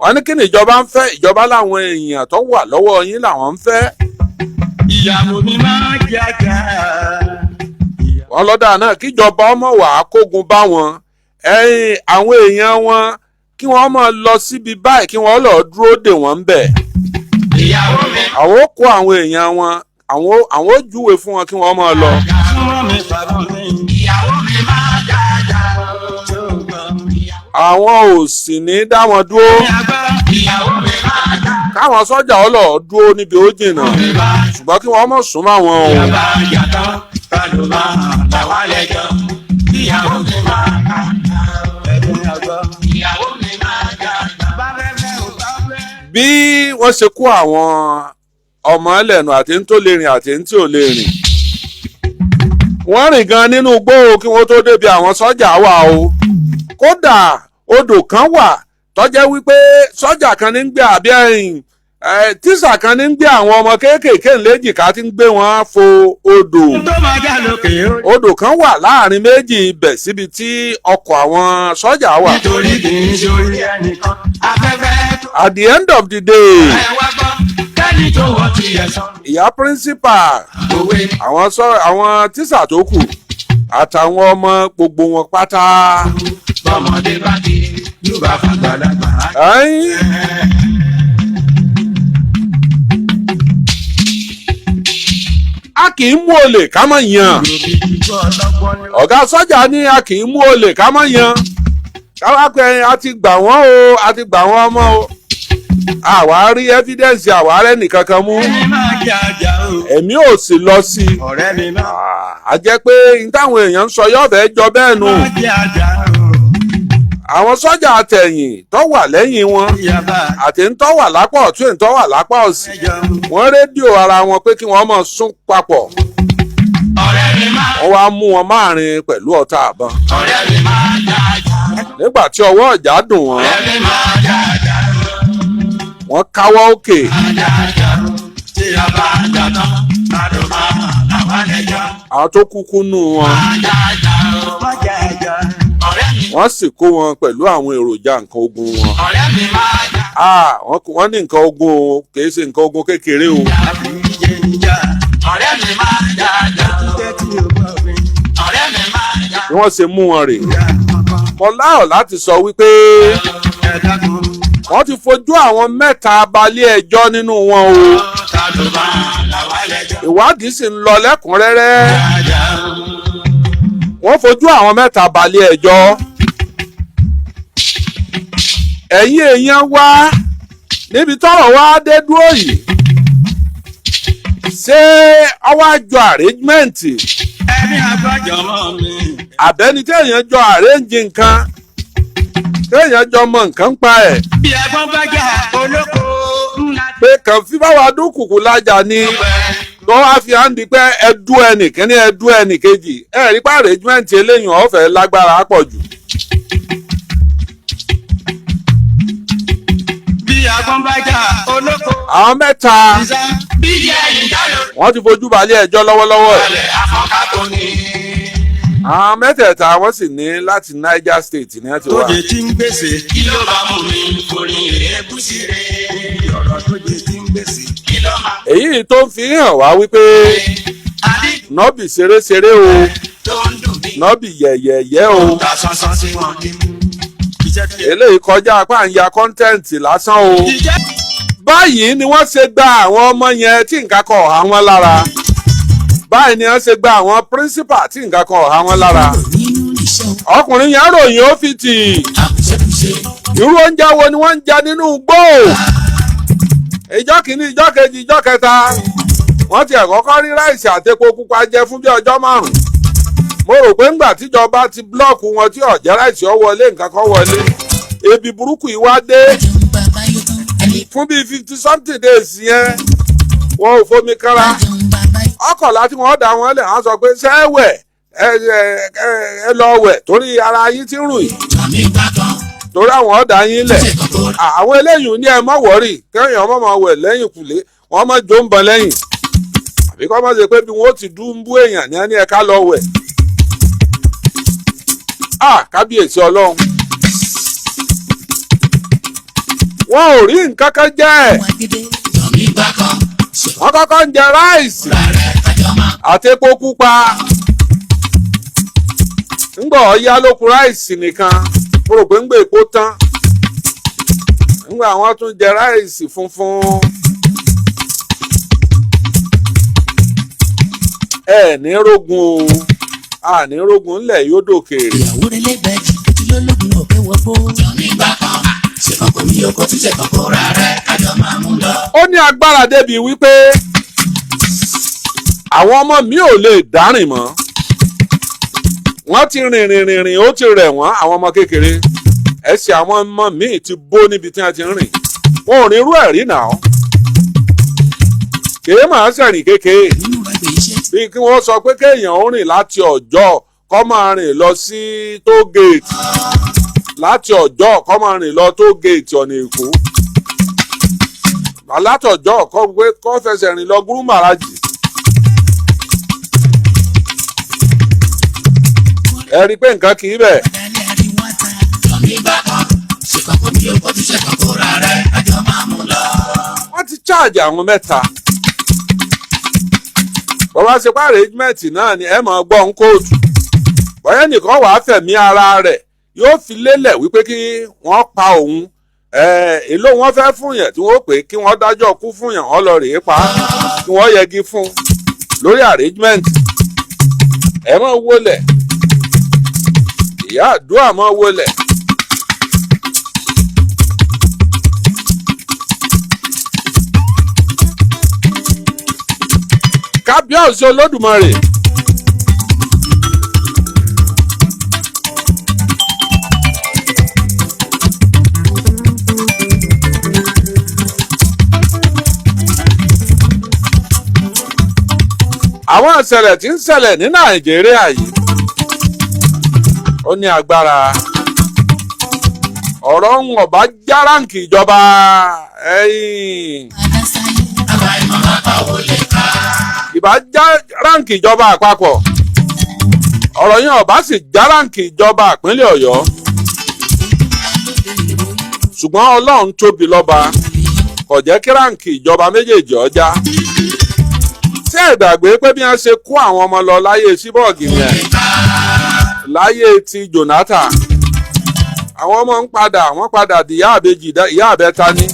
Wọ́n ní kí ni ìjọba ń fẹ́? Ìjọba láwọn èèyàn tó wà lọ́wọ́ yín làwọn ń fẹ́. Ìyàwó mi máa jájà. Wọ́n lọ́dà náà kíjọba ọmọ wà á kógun bá wọn, ẹ̀yìn àwọn èèyàn wọn kí wọ́n máa lọ síbi báyìí, kí wọ́n lọ́ọ́ dúró dè wọ́n ń bẹ̀. Ìyàwó mi. Àwọn ó kó àwọn èèyàn wọn, àwọn ó júwe fún wọn kí wọ́n máa lọ. Súnmọ́ mi bàbá mi. Ìyàwó mi máa jájà o. Àwọn ò sì ní dá wọn dúró. Ìyàwó mi máa jájà. Káwọn sọ́jà ọlọ́ọ̀ dúró níbi ó jìnnà, ṣùgbọ́n kí wọ́n mọ̀ sún mọ́ àwọn o. Ìyàbá yàtọ̀ balùwà làwa lẹ́jọ́. Ìyàwó mi máa jájà o. Ìyàwó mi máa jájà. Bá fẹ́ fẹ́ ò bá fẹ́. Bí wọ́n ṣe kó àwọn ọmọ ẹlẹ́nu àti ń tó lè rìn àti ń tí ò lè rìn, wọ́n rìn gan nínú igbó o kí wọ́n tó débi àwọn sọ́jà wà o. Kódà odò kan wà tó jẹ́ wípé sọ́jà kan ní ń gbé àbí ẹ̀yìn. Tíṣà kan ní ń gbé àwọn ọmọ kéékèèké léjìká tí ń gbé wọn fo odò. Tó máa já lókè ó. Odò kan wà láàrin méjì ibẹ̀ síbi tí ọkọ̀ àwọn sọ́jà wà. Nítorí kì í ṣorí ẹnìkan afẹ́fẹ́ tó. At the end of the day, Ẹ wá gbọ́ kẹ́ni tó wọ́ tiẹ̀ sọ. ìyá principal, Òwe ni. àwọn sọ àwọn tíṣà tó kù àtàwọn ọmọ, gbogbo wọn pátá. Bọ́mọdé bá ti yóò bá fàgbàlagbà. Ẹ́yìn. A kì í mú olè ká mọ̀ yàn. Ọ̀gá sọ́jà ní a kì í mú olè ká mọ̀ yàn. Káwá pé a ti gbà wọ́n o, a ti gbà wọ́n ọmọ o. Àwa rí evidence, àwa rẹ́ nìkankan mú. Ẹni máa jẹ àjà o. Ẹ̀mí ò sì lọ sí i. Ọ̀rẹ́ mi máa A jẹ́ pé n táwọn èèyàn ń sọ yóò fẹ́ jọ bẹ́ẹ̀ nù. jẹ àjà o. Àwọn sọ́jà àtẹ̀yìn tó wà lẹ́yìn wọn Ìyàbá àti ń tó wà lápá ọ̀tún, ń tó wà lápá òsì, ẹjọ́. wọ́n rédíò ara wọn pé kí wọ́n máa sún papọ̀. Ọ̀rẹ́ mi máa. Wọ́n wá mú wọn máàrin pẹ̀lú ọta àbọn. Ọ̀rẹ́ mi máa jẹ àjà. Nígbà tí ọwọ́ ọ̀já dùn wọ́n, Ọ̀rẹ́ mi máa jẹ àjà o. wọ́n káwọ́ òkè. Jẹ àjà o. Tí a bá jà tán, ta ló máa làwọn lẹ́jọ́? Àwọn tó kúkú nù wọn, Máa jẹ àjà o. Má jẹ àjà. Ọ̀rẹ́ mi. wọ́n sì kó wọn pẹ̀lú àwọn èròjà nǹkan ogun wọn. Ọ̀rẹ́ mi máa jà. Ah, wọ́n ní nǹkan ogun o, kì í ṣe nǹkan ogun kékeré o. Ọ̀rẹ́ mi máa jà jà o. Ọ̀rẹ́ mi máa jà. Bí wọ́n ṣe mú wọn rèé, mo láyọ̀ láti sọ wípé wọ́n ti fojú àwọn mẹ́ta balẹ̀ ẹjọ́ nínú wọn o. Ta ló máa làwọn lẹ́jọ́? Ìwádìí sì ń lọ lẹ́kùnrẹ́rẹ́. Jà o. Wọ́n fojú àwọn mẹ́ta balẹ̀ ẹjọ́. Ẹ̀yin èèyàn wá, níbi tọ́rọ̀ wá dé dúró yìí, ṣé ọwọ́ àjọ arrangement Ẹni àgbàjọ mọ́ mi. àbẹ́ni téèyàn jọ arrange nǹkan, téèyàn jọ mọ nǹkan ń pa ẹ̀, Bí ẹ̀gbọ́n bá jà olóko ńlá pé kàn fi báwa dúnkùkù lájà ni tó wá fi hàn di pé ẹdú ẹnì kíní, ẹdú ẹnì kejì, ẹ rí pa arrangement eléyìí ọ̀fẹ́ lágbára pọ̀ jù. Bí ẹ̀gbọ́n bá jà olóko. Àwọn mẹ́ta, Bí jẹ́ ìjálò. wọ́n ti fojú balẹ̀ ẹjọ́ lọ́wọ́lọ́wọ́ ẹ̀. Balẹ̀ afọ́nká tó ní. Àwọn mẹ́tẹ̀ẹ̀ta, wọ́n sì ní láti Niger State ní wọ́n ti wá. Tóje tí ń gbèsè. Kí ló bá mú mi forí èébú sí rè? Ọ̀rọ̀ tóje tí ń gbèsè. Kí ló máa. Èyí tó ń fi hàn wá wípé Adé no be ṣeréṣeré o, tó ń dùn mí. No be yẹ̀yẹ̀yẹ́ o. Ta sánsán sí wọn ní. Iṣẹ́ tí. Eléyìí kọjá apá ń ya content lásán o. Iṣẹ́. Báyìí ni wọ́n ṣe gba àwọn ọmọ yẹn tí nǹkan kan ọ̀há wọn lára. Báyìí ni wọ́n ṣe gba àwọn principal tí nǹkan kan ọ̀há wọn lára. Nínú iṣẹ́ o. Ọkùnrin yẹn ròyìn ó fi tì. Àbùṣebùṣe. Irú oúnjẹ wo ni wọ́n ń jẹ nínú igbó? Ìjọ́ kìíní, ìjọ́ kejì, ìjọ́ kẹta, wọ́n ti ẹ̀kọ́kọ́ rí rice àtepo pupa jẹ fún bí ọjọ́ 5. Mo rò pé ńgbà tíjọba ti block wọn tí ọ̀jẹ́ rice ọ wọlé, nǹkan kan wọlé, ebi burúkú yìí wá dé. Jẹun bàbá yóò tán. Ẹni Fún bíi 50 something days yẹn, wọn ò fomi kára. bá jẹun bàbá yóò. Ọkọ̀lá tí wọ́n dá wọn lẹ̀, wọ́n sọ pé ṣé ẹ wẹ̀, ẹ ẹ ẹ lọ wẹ̀ torí ara yín ti ń rùn yìí, Àmì gbà kan. torí àwọn ọ̀dà yín lẹ̀. Ṣe kọ̀kọ́. Àwọn eléyìí ní ẹ mọ̀ wọ́rì kẹ́yìn ọmọ máa wẹ̀ lẹ́yìn kùlé, wọ́n mọ̀ jó ń bọ̀ lẹ́yìn, àbí kọ́ mọ̀ ṣe pé bí wọ́n ti dún bú èèyàn ní ẹni ẹ̀ka lọ wẹ̀. A kábíyèsí Ọlọ́run, wọn ò rí nǹkan kan jẹ́ ẹ̀. Àwọn agídé. Yọ̀mí gbà kan. Ṣe Wọ́n kọ́kọ́ ń jẹ rice rẹ̀ kájọ máa. àti epo pupa. Ńgbọ̀ ọ̀ya ló kù rice nìkan. Mo rò pé ńgbà epo tán, ńgbà àwọn tún jẹ rice funfun. Ẹ ní rógun o, a ní rógun ńlẹ̀ yóò dòkèrè. Ìyàwó rẹ̀ lẹ́gbẹ̀ẹ́ jì lólógún ọ̀kẹ́ wọ́pọ̀. Yọ̀mí gbà kan. Ṣe kọ̀kọ́ mi yóò kó tún ṣe kọ̀kọ́ rà rẹ̀ kájọ máa mú lọ. Ó ní agbára débi wípé àwọn ọmọ mi ò lè dárìn mọ́. Wọ́n ti rìn rìn rìn rìn, ó ti rẹ̀ wọ́n. Àwọn ọmọ kékeré, ẹsẹ̀ àwọn ọmọ míì ti bó níbi tí wọ́n ti ń rìn. Wọn ò ní irú ẹ̀rí náà, kèé màá sẹ̀rìn kékeré. Nínú rẹ̀ gbé iṣẹ́ tí. Bí kí wọ́n sọ pé kéèyàn ó rìn láti Ọjọ́ kó máa rìn lọ sí toll gate, láti Ọjọ́ kó máa rìn lọ toll gate ọ̀nà Èkó. Látọ̀jọ́ kọ́ pé kọ́ fẹsẹ̀ rìn lọ Gúrú Màrájì. Ẹ rí i pé nǹkan kì í bẹ̀. Dalẹ̀ ariwo ata. Jọ̀mí gbà kan, ṣèkàn kò ní okó tí ṣèkàn kó ra rẹ̀, àjọ máa mú lọ. Wọ́n ti cháàjì àwọn mẹ́ta. Bọ́lá ṣe pa arrangement náà ni ẹ máa gbọ́ ń kóòtù. Bọ́yá nìkan wàá fẹ̀mí ara rẹ̀ yóò fi lélẹ̀ wípé kí wọ́n pa òun. Èló wọn fẹ́ fún yẹn tí wọ́n pè kí wọ́n dájọ́ kú fún yẹn, wọ́n lọ rèé pa á, kí wọ́n yẹgi fún un lórí arrangement. Ẹ máa wọlẹ̀, ìyá àdúrà máa wọlẹ̀. Kábíyèsí Olódùmarè. Àwọn ìṣẹ̀lẹ̀ tí ń ṣẹlẹ̀ ní Nàìjíríà yìí, ó ní agbára. Ọ̀rọ̀ ń ọ̀bá járáǹkì ìjọba ẹ̀yìn. Adásáyé. Àbáyé máa pa ò lè ká. Ìbá já ráǹkì ìjọba àpapọ̀, ọ̀rọ̀ yẹn ọ̀bá sì já ráǹkì ìjọba ìpínlẹ̀ Ọ̀yọ́, ṣùgbọ́n Ọlọ́run tóbi lọ́ba, kò jẹ́ kí ráǹkì ìjọba méjèèjì ọjà. Ṣé ẹ gbàgbé pé bí wọ́n ṣe kó àwọn ọmọ lọ láyé síbọ̀gì yẹn, láyé ti Jonathan, àwọn ọmọ ń padà, wọ́n padà di ìyá àbejì, ìyá àbẹ́ta ní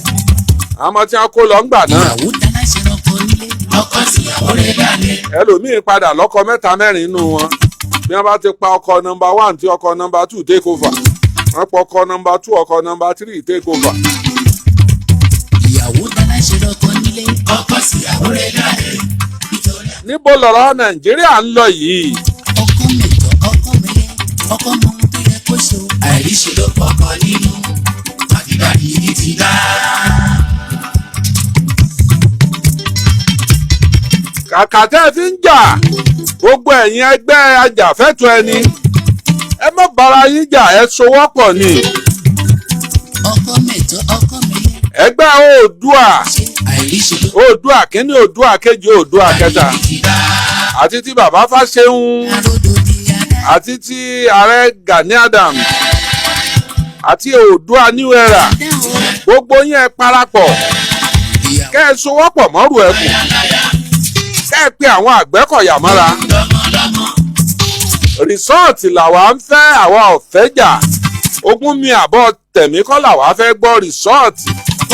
àwọn ọmọ tí wọ́n kó lọ ńgbà náà. Ìyàwó dáná ṣe rọpò nílé. Ọkọ síyàwó rẹ̀ lálẹ́. Ẹlòmíín padà lọ́kọ mẹ́ta mẹ́rin nínú wọn. Bí wọ́n bá ti pa ọkọ number one tí ọkọ number two take over, wọ́n pa ọkọ number two, ọkọ number three take over. Ìyàwó dáná ṣe rọpò nílé. Ọkọ síyàwó rẹ̀ lálẹ́. Nítorí Níbo lọ̀rọ̀ Nàìjíríà ń lọ yìí? Ọkọ mẹ̀tọ́, ọkọ mẹ́yẹ, ọkọ mọ ohun tó yẹ kó ṣe o. Àìríṣe ló pọkọ nínú. Àtìgbàdì yìí ti dá. Kàkà tẹ́ ẹ fi ń jà, gbogbo ẹ̀yin ẹgbẹ́ ajàfẹ́tọ̀ọ́ ẹni, ẹ má bára yín jà, ẹ sowọ́pọ̀ ni. Ọkọ mẹ̀tọ́, ọkọ mẹ́yẹ Ẹgbẹ́ Oòduà, ṣe àìríṣe ló Oòduà kínní, Oòduà kejì, Oòduà kẹta, yìí ti dá. àti ti bàbá Fáṣẹ̀hún, Aródò di adá. àti ti ààrẹ Gani Adams, àti Oòduà New Era, Dá o. gbogbo yín ẹ parapọ̀, Ìyàwó kẹ́ ẹ sowọ́pọ̀ mọ́rù ẹkùn, kẹ́ ẹ pe àwọn Àgbẹ̀kọ̀yà mọ́ra. lọ́mọlọ́mọ. Rìsọ́ọ̀tì làwa ń fẹ́, àwa ò fẹ́ jà. Ogún mi àbọ̀ tẹ̀mí kọ́ làwa fẹ́ gbọ́, rìsọ́ọ̀tì.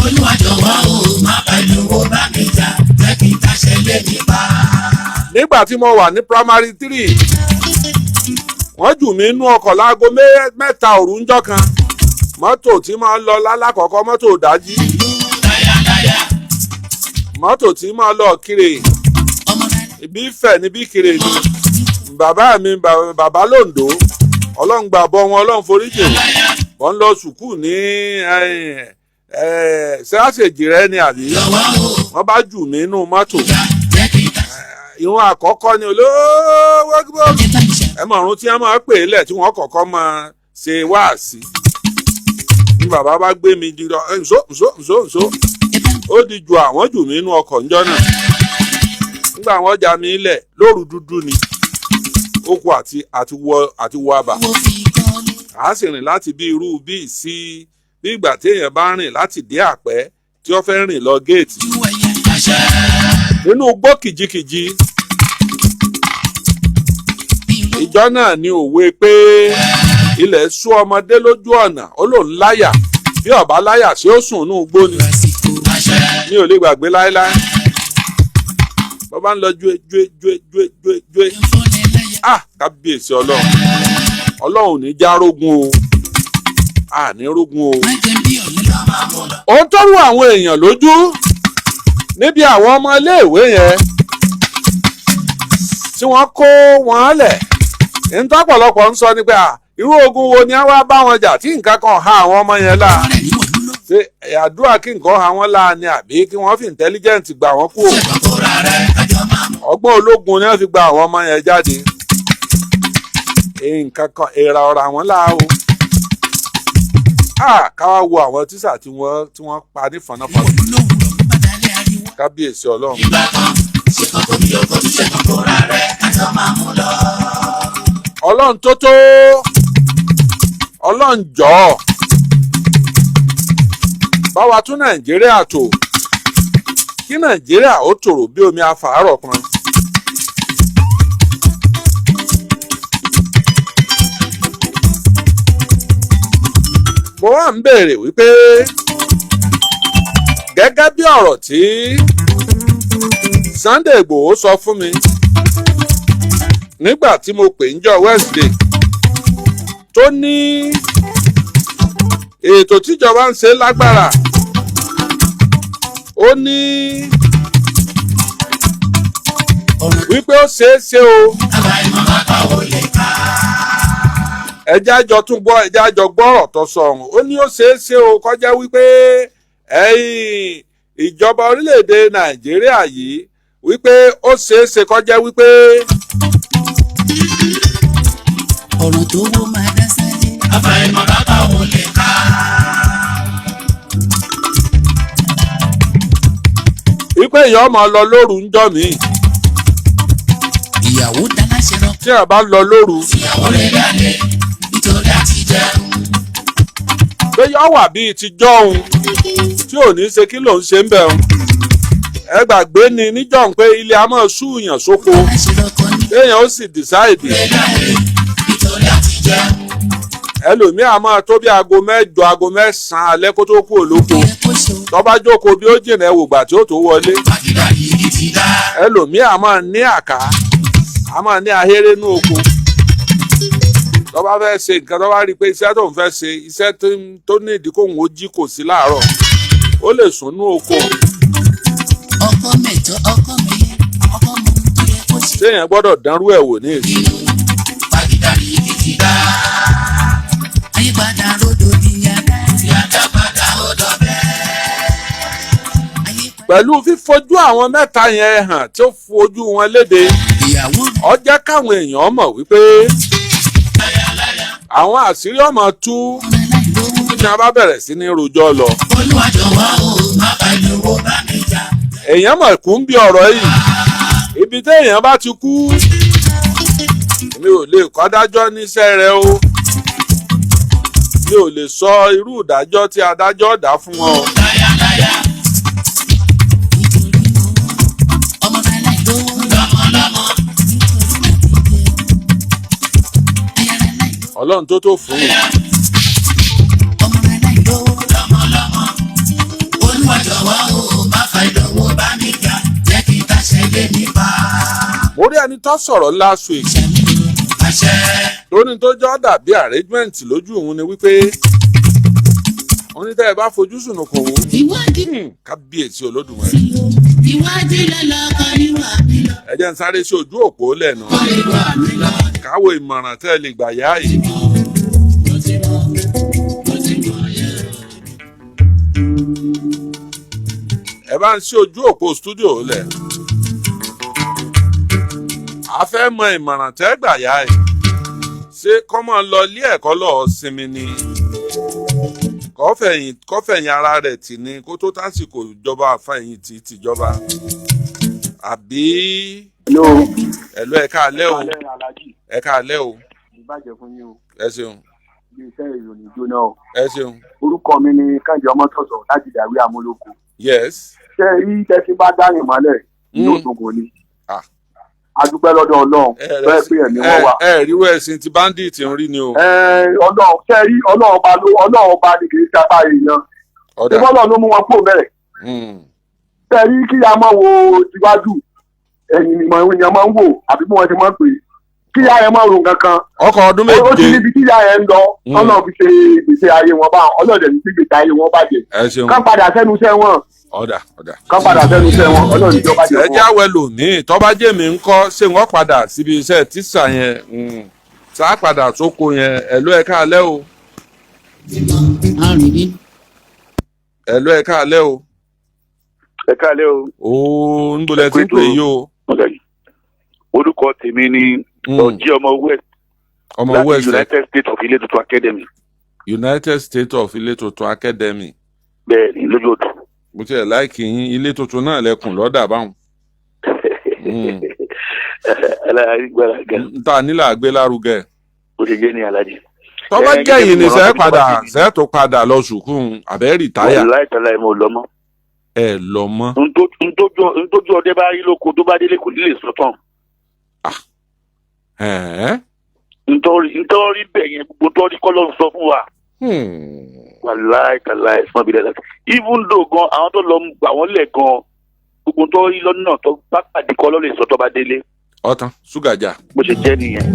Olúwa jọ̀wọ́ o, má pẹ̀lú owó bá mi jà, jẹ́ kí n táṣẹ lé mi pa. Nígbà tí mo wà ní primary three, wọ́n jù mí nú ọkọ̀ láago 3 òru ńjọ́ kan. Mọ́tò tí máa ń lọ lálákọ̀ọ́kọ́, mọ́tò dájí, Láyàláyà, mọ́tò tí máa ń lọ kiri ọmọ rẹ̀ ibi Ifẹ̀ níbí kiri ni. Bàbá mi, bàbá lòǹdó, Ọlọ́run gbà bọ́ wọn, Ọlọ́run foríjì wọn. Wọ́n ń lọ sùkúù ní ṣáṣèjì rẹ ni àbí jọ̀wọ́ o, wọ́n bá jù mí nú mọ́tò. jẹ́ kí n táṣẹ Ìrun àkọ́kọ́ ni olówó gbọ́. ẹ bá mi ṣe. Ẹ mọ̀ ọ̀run tí wọ́n máa pè é lẹ̀ tí wọ́n kọ́kọ́ máa ṣe wáàsí. Ní bàbá bá gbé mi di lọ, nso nso nso nso, Ẹ bá mi ó di ju àwọn jù mí nú ọkọ̀ ńjọ́ náà. Nígbà wọn já mi lẹ̀ lóru dúdú ni, ó kú àti wọ àbà. wo fi kọ́lé. À á sì rìn láti bí irú bíi sí bí ìgbà téèyàn bá rìn láti dé àpẹ́ tí ó fẹ́ rìn lọ géètì. Ju ẹyẹ. Àṣẹ. Nínú igbó kìjikìji. Mi ro. Ìjọ náà ni òwe pé ilẹ̀ sú ọmọdé lójú ọ̀nà, ó lòun láyà, bí ọba láyà ṣé ó sùn nínú igbó ni. Àsìkò. Àṣẹ. Mi ò lè gbàgbé láéláé. Bọ́ bá ń lọ jue jue jue jue jue jue. Fọ́nẹ̀ láyà. Ah, kábíyèsí Ọlọ́run, Ọlọ́run ò ní já rógun o, à ní rógun o. Má jẹ́ bí ọ̀lẹ́ lọ́ máa mú lọ. Ohun tó rú àwọn èèyàn lójú níbi àwọn ọmọ iléèwé yẹn tí wọ́n kó wọn lẹ̀, ntọ́pọ̀lọpọ̀ ń sọ ni pé à, irú ogun wo ni a wá bá wọn jà tí nǹkan kan ha àwọn ọmọ yẹn la? Ọ̀rẹ́ ní wọ̀lú ló. Ṣé àdúrà kí nǹkan ha wọn la ni, àbí kí wọ́n fi intelligent gbà wọ́n kúrò? Ṣẹ̀kọ̀ kó ra rẹ̀, àjọ máa mú. Ọgbọ́n ológun ni wọ́n fi gba àwọn ọmọ yẹn jáde. Nǹkan kan èèrà ọ̀rọ̀ àwọn là o. Ah, káwá wo àwọn tíṣà tí wọ́n pa ní fọnáfọná. Wọ̀lú ló wúrọ̀ bá dalẹ̀. Kábíyèsí Ọlọ́run. Ìgbà kan ṣe kan kó mi ò kó tún ṣe kan kó ra rẹ̀ kájọ máa mú lọ. Ọlọ́run tó tó, Ọlọ́run jọ̀ọ́, bá wa tún Nàìjíríà tò, kí Nàìjíríà ó tòrò bí omi afàárọ̀ pọn. Mo wá ń béèrè wípé gẹ́gẹ́ bí ọ̀rọ̀ tí Sunday Igboho sọ fún mi nígbà tí mo pè ń jọ Wednesday, tó ní ètò tíjọba ń ṣe lágbára, ó ní Ọ̀rọ̀ wípé ó ṣeé ṣe o, àbáyọ̀ má pa ò lè ká. ẹjẹ́ àjọ tún gbọ́, ẹjẹ́ àjọ gbọ́rọ̀ tó sọ ọ̀hún. Ó ní ó ṣeé ṣe o kọjá wípé ẹ̀yìn ìjọba orílẹ̀-èdè Nàìjíríà yìí, wípé ó ṣeé ṣe kọjá wípé Ọ̀rọ̀ tó wó máa dá sáyé. Àbáyọ̀ má pa ò lè ká. Wípé èèyàn máa lọ lóru ń jọ míì. Ìyàwó dáná ṣe rọ. Tí a bá lọ lóru, Ìyàwó rẹ̀ lálẹ́ nítorí àti jẹun. pé yọ wà bíi ti jọ́hun tí ò ní ṣe kí lòun ṣe ń bẹ̀ hun. Ẹ gbàgbé ni níjọ́hun pé ilé a máa súùyàn sóko, Dáná ṣe rọkọ ní. téèyàn ó sì dìsáìdì. Rẹ̀ lálẹ́ nítorí àti jẹun. Ẹlòmíì a máa tó bí aago 8, aago 9 alẹ́ kó tó kú òlóko. Ó yẹ kó ṣe o. Tó bá jókòó bí ó jìnà, ẹwògbà tí ó tó wọlé. Pàgídàrí igi ti dá. Ẹlòmíì a máa ní àká, a máa ní ahéré nú oko. Tó bá fẹ́ ṣe nǹkan, tó bá rí i pé iṣẹ́ tó ń fẹ́ ṣe, iṣẹ́ tó ní ìdí kóhun ó jí kò sí láàárọ̀, ó lè sùn nú oko. Ọkọ mẹ́tọ́, ọkọ mi yẹ, ọkọ mọ ohun tó yẹ kó ṣe. Téèyàn gbọ́dọ̀ dánrú ẹ̀ wò ní èsì? Inú pàgídàrí igi ti dá. Ayípadà rodò di yàrá. Yàrá padà ó dọ̀bẹ́. Ayípadà. Pẹ̀lú fífojú àwọn mẹ́ta yẹn hàn tí ó fojú wọn léde, Ìyàwó ó jẹ́ káwọn èèyàn mọ̀ wípé àwọn àṣírí ọmọ tú rẹ̀ láìlówó. tí wọ́n bá bẹ̀rẹ̀ sí ní rojọ́ lọ. Olúwa jọ̀wọ́ o, má bá ìlówó bá mi jà. Èèyàn mọ̀ kú ń bí ọ̀rọ̀ yìí, ibi téèyàn bá ti kú, mi ò lè kọ́ adájọ́ níṣẹ́ rẹ o, mi ò lè sọ irú ìdájọ́ tí adájọ́ dá fún wọn o. Láyàláyà. Nítorí owó, ọmọ rẹ̀ láìlówó. Lọ́mọlọ́mọ. Nítorí àtijọ́. Aya rẹ̀ láìlówó. Ọlọ́run tó tó fún mi. Ọmọ rẹ̀ láìlówó. Lọ́mọlọ́mọ. Olúwa jọ̀wọ́ o, má fa ìdánwò bá mi jà. Jẹ́ kí n táṣẹ lé mi pa. Mo rí ẹni tó sọ̀rọ̀ last week Àṣẹ mi o. Àṣẹ. tó ní tó jọ́ dàbí arrangement lójú òun ni wípé òun ní tẹ́ ẹ bá fojú sùnùkùn wò. Ìwádìí Kábíyèsí Olódùmarè. sí o. Ìwádìí lọ́lọ́kọ níwà mí lọ. Ẹ jẹ́ n sáré sí ojú òpó lẹ́nu Kọ́ níwà mí lọ. káwọ ìmọ̀ràn tẹ́ ẹ lè gbà yá yìí. Mo ti mọ̀, mo ti mọ̀ yẹn. Ẹ bá ń sí ojú òpó studio lẹ̀. A fẹ́ mọ ìmọ̀ràn tẹ́ gbà yá yìí. Ṣé kọ́mọ lọ ilé ẹ̀kọ́ lọ́ọ́ sinmi ni, kọ́fẹ̀yìn ara rẹ̀ tì ní kó tó tásìkò ìjọba àfẹ̀yìntì tìjọba, àbí? Hello. Ẹ̀lú, ẹ̀ka alẹ́ o. Alẹ́ Alhaji. Ẹ̀ka alẹ́ o. Ìbàjẹ́ fún yín o. Ẹ ṣeun. Ilé iṣẹ́ ìròyìn jóná o. Ẹ ṣeun. Orúkọ mi ni Kẹ́hìndé Ọmọ́tọ̀sọ̀ láti Dàwí Amúlòkó. Yes. Ṣé ẹ rí tẹ́sí bá dáyìn mọ́lẹ̀ ní Òṣogbo ni? Ah. A dúpẹ́ lọ́dọ̀ Ọlọ́run bẹ́ẹ̀ pé ẹ̀mí wọn wà. Ẹ ríwọ́ ẹ̀sìn tí bandit ń rí ni o. Ẹ Ọlọ́run, ṣé ẹ rí Ọlọ́run ọba ló, Ọlọ́run ọba ni, kì í ṣe apá èèyàn. Ọ̀dà. Ṣé bọ́lọ̀ ló mú wọn kúrò bẹ́ẹ̀? Ṣé ẹ rí kí a máa wo tiwájú, ẹ̀yìn ìmọ̀ èèyàn máa ń wò, àbí bí wọ́n ti máa ń pè é. Kí ìyá yẹn máa ro nǹkan kan. Ọkọ̀ ọdún Ó ti 7. níbi tí ìyá yẹn ń lọ. Ọlọ́run fi ṣe ìgbésí ayé wọn bá ọlọ́dẹ̀ ní ìgbésí ayé wọn bàjẹ́. Ẹ ṣeun. Kán padà sẹ́nu iṣẹ́ wọn. Ọ̀dà, ọ̀dà. Kán padà sẹ́nu iṣẹ́ wọn, Ọlọ́run ìjọba jẹ́ Ẹ fún wọn. jáwé lòmíì tọ́ba jèmi ń kọ́, ṣé wọ́n padà síbi iṣẹ́ tíṣà yẹn, sá padà sóko yẹn? Ẹ̀lú, ẹ̀ka alẹ́ o. Àrùn ní. Ẹ̀lú, ẹ̀ka alẹ́ o. Ẹ káalẹ́ o. Ooo, ń bolẹ̀ tí ń pè yí o? Orúkọ tèmi ni Ọjí ọmọ West Ọmọ láti West. United States of Ilé Tuntun Academy. United States of Ilé Tuntun Academy. Bẹ́ẹ̀ ni, lójú odò. Mo tiẹ̀ láìkì yín, ilé tuntun náà lẹkùn lọ́dà báwọn. Alágbára gan. N ta nílà gbé lárugẹ. Ó ṣe jẹ́ ní alájí. Tọ́ba Ẹ, jẹ́ yìí ni gẹ́gẹ́ bí sẹ́ mo rántí padà nípa sẹ́ tó padà lọ sùkúrù àbẹ́ rìtáyà. Wàláì tàláì, mo lọ mọ́. Ẹ lọ mọ́. Ntójú ọdẹ bá rí lóko, tó bá délé kò ní lè sọ tán. Ẹ̀ẹ́. Ntọ́rí bẹ̀ yẹn, gbogbo tọ́rí kọ́ ló ń sọ fún wa. Wàláì tàláì, fún abilẹ̀ láti. Even though gan, àwọn tó lọ gbà wọ́n lẹ̀ gan, gbogbo tọ́rí lọ́nà tó bá pàdé kọ́ ló lè sọ tó bá délé. Ọ̀tán ṣúgàjà. Bó ṣe jẹ́ nìyẹn.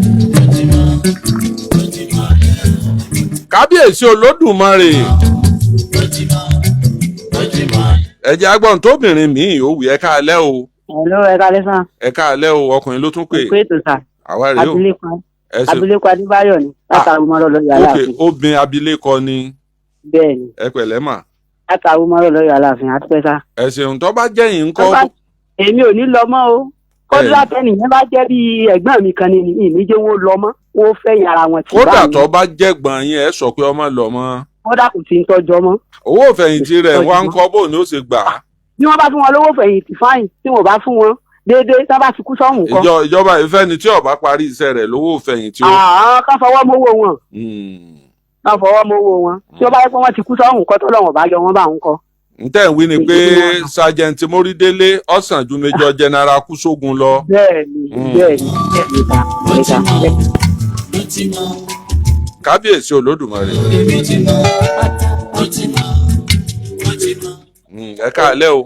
Kábíyèsí Olódùmarè. Ẹ̀jẹ̀ agbọ̀n tóbìnrin míì ó wù. Ẹ káalẹ́ o. Hello, ẹ káalẹ́ sà. Ẹ káalẹ́ o, ọkùnrin ló tún pè. Ẹ̀kú ètò sà. Àwa rèé o. Abilékọ Ẹ ṣeun. Abilékọ Adébáyọ̀ ni látàrí mọ́rọ̀ lọ́yọ̀ Aláàfin. Obìnrin abilékọ ni. Bẹ́ẹ̀ ni. Ẹ pẹ̀lẹ́ mà. Látàrí mọ́rọ̀ lọ́yọ̀ Aláàfin, àtúpẹ́ sà. Ẹ ṣeun. Tó bá jẹ́ yìí ńkọ́? Èmi ò ní lọ mọ́ o. Kódà tẹ́nìyẹn bá jẹ́ bí ẹ̀gbọ́n mi kan ni, ìní jẹ́ wọ́n lọ mọ́, wọ́n fẹ̀yìn ara wọn tì Kódà bá mi. tó bá jẹ́gbọ̀n yín, ẹ sọ pé ọmọ lọ mọ́? Kódà kò sí ń tọ́jọ́ mọ́. Owó ìfẹ̀yìntì rẹ̀ wá ń kọ́, bò ní ó ṣe gbà á? Bí wọ́n bá fún wọn lówó fẹ̀yìntì, fine. Tí wọ́n bá fún wọn déédéé, tí wọ́n bá fi kú sọ́hùn kọ́. Ìjọba ìfẹ́ ni tí ó bá parí iṣẹ́ rẹ̀ lówó ìfẹ̀yìntì o. Àwọn kan fọwọ́ mówó wọn. Kan fọwọ́ mówó wọn. Tí wọ́n bá yẹ pé wọ́n ti kú sọ́hùn kọ́, tó lọ́wọ́n bá yọ wọ́n bá ń kọ́. Ntẹ́ ń wí ni pé Sergeant Mórídélé ọ̀sán ju Major General Kúsógun lọ. Bẹ́ẹ̀ni, bẹ́ẹ̀ni, bẹ́ẹ̀ni ta, bẹ́ẹ̀ni ta. Kábíyèsí Olódùmarè. Ẹ káalẹ́ o.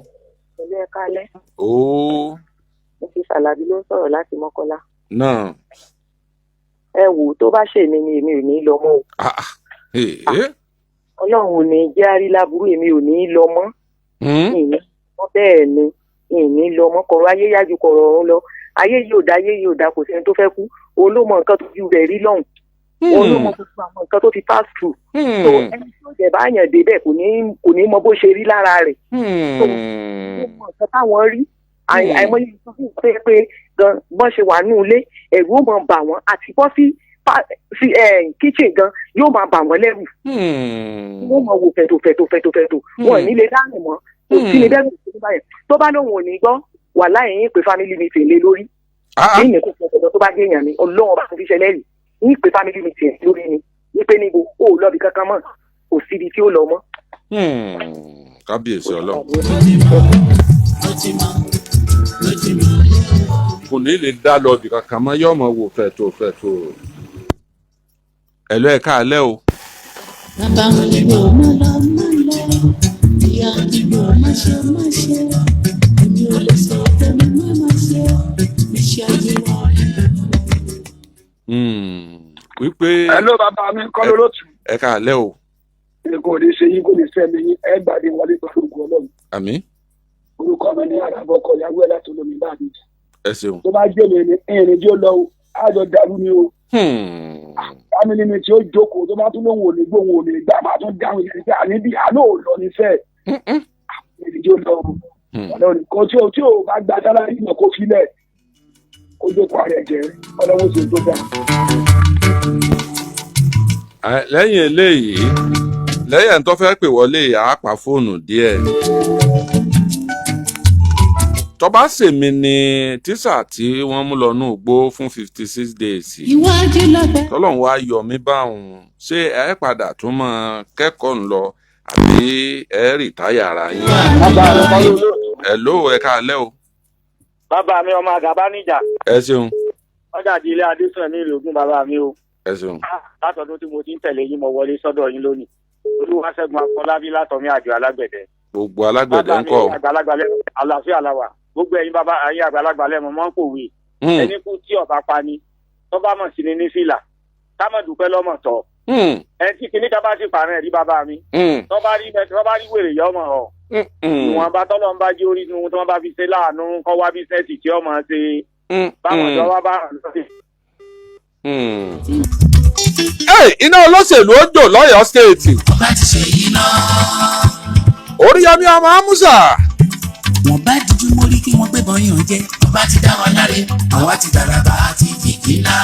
Pẹ̀lú, ẹ káalẹ́. Ooo. Mo fi Sàlàbí ló ń sọ̀rọ̀ láti Mọ́kọ́lá. Náà. Ẹ wò ó, tó bá ṣèmi ni, èmi ò ní í lọ mọ́ o. Ah, ah. Ee. Ọlọ́run ò ní jẹ́ àrí láburú, èmi ò ní í lọ mọ́. Ìní mọ́, bẹ́ẹ̀ ni, ìní lọ mọ́. Kọ̀rọ̀ ayé yájú kọ̀rọ̀ ọ̀run lọ. Ayé yìí ò dá, ayé yìí ò dá, kò sẹ́ni tó fẹ́ kú. Òun ló mọ nǹkan tó ju rẹ̀ rí lọ́hùn. Òun ló mọ gbogbo àwọn nǹkan tó ti pass through. So ẹni tí ó jẹ̀ bá yàn débẹ̀ kò ní mọ bó ṣe rí lára rẹ̀. So ó mọ nǹkan táwọn rí. Àìmọye nǹkan fún ìpè pé gan bọ́n ṣe wà nínú ilé, ẹ̀rù ó máa bà wọ́n àti bọ́ sí kitchen gan, yóò máa bà wọ́n lẹ́rù. Wọ́n máa wò fẹ̀tò fẹ̀tò fẹ̀tò fẹ̀tò, wọn ò ní lè dáhùn mọ́. Kò sí ní bẹ́ẹ̀ tó bá yẹn tó bá lóun ò ní gbọ́ wà láì yín pé family meeting lé lórí. Ah. Ní ìní kò fún ọ̀dọ́ tó bá dé èèyàn ni Ọlọ́run bá fi ṣẹlẹ̀ rí yín pé family meeting lórí ni ní pé níbo ó lọ́bi kankan mọ́, kò síbi tí ó lọ mọ́. Kábíyèsí Ọlọ́run. Kò ní lè dá lọ ibì kankan mọ́, yóò mọ̀ wò fẹ̀tò fẹ̀tò. Ẹ̀lọ́, ẹ káalẹ́ o. Bàbá mi ò má lọ, má lọ, ìyá mi ò má ṣe, má ṣe, èmi ò lè sọ tẹ́mi má má ṣe iṣẹ́ ayé wọn. Wípé. Hello, bàbá mi kọ́ lólótù. Ẹ káalẹ́ o. Kò ní ṣe yín, kò ní sẹ́mi yín, ẹ gbàdé wọlé pẹ̀lú ògùn Ọlọ́run. Àmín. Orúkọ mi ní Àràbọ̀kọ̀ ìyàwó ẹ̀ láti olómi bá mi. Ẹ ṣeun. Tó bá jẹ́ mi ní ìrìn tí ó lọ o, àjọ dàrú ni o. Family mi tí ó jókòó, tó bá tún lóun ò ní gbóhùn, ò ní gbà, máa tún dáhùn yẹn pé àní bí àná ò lọ ní fẹ́. Ìrìn tí ó lọ o. Ọlọ́run nìkan tí ò bá gba salary náà, kó filẹ̀, kó jókòó ara ẹ̀ jẹ́. Ọlọ́run sì tó dáa. Lẹ́yìn eléyìí, lẹ́yìn tó fẹ́ pè wọlé, àá pa fóònù díẹ̀. Tó bá ṣèmi ni tíṣà tí wọ́n mú lọ nú igbó fún 56 days, Iwájú lọ́pẹ́. tọ́lọ́run wá yọ mí báwọn, ṣé ẹ padà tún mọ́ kẹ́kọ̀ọ́ ń lọ àbí ẹ retire ara yín? Bàbá mi kọ́ lólótù. Hello, ẹ káalẹ́ o. Bàbá mi, ọmọ àgàbá níjà. Ẹ ṣeun. Ọjà di ilé Adésàn ní ìlú Ògùn, bàbá mi o. Ẹ ṣeun. Látọdún tí mo ti ń tẹ̀lé yín, mo wọlé sọ́dọ̀ yín lónìí. Olúwaṣẹ́gun Afọlábí látọ̀mí àjọ alágbẹ̀dẹ. Gbogbo alágbẹ̀dẹ Bàbá ń mi kọ́ o. àgbàlagbà lẹ́nu, àlàáfíà la wà. Gbogbo ẹ̀yin bàbá, ẹ̀yin àgbàlagbà lẹ́nu mọ́ ń pòwe. Ẹni kú tí ọba pa ni tó bá mọ̀ sí ni ní fìlà, ká mọ̀ dúpẹ́ lọ́mọ̀ tọ̀. Ẹni tí kìíní ká bá sì pààrọ̀ ẹ̀rí, bàbá mi, tó bá rí wèrè yọ ọmọ ọ̀. Ìwọ̀nba tọ́lọ́ ń bá jí orí inú tí wọ́n bá fi ṣe láàánú, kọ́ wá business tí ọmọ ṣe báwọn ìjọba bá ràn lọ́sẹ̀. Ẹ iná olóṣèlú ó jò lọ́yọ̀ọ́ State. Ọba ti ṣe yìí náà. Oríyọmí ọmọ Amusa. Wọ́n bá díjú mórí kí wọ́n gbébọn yàn jẹ́. Ọba ti dá wa láre, àwa ti dàràbà àti fìdílà.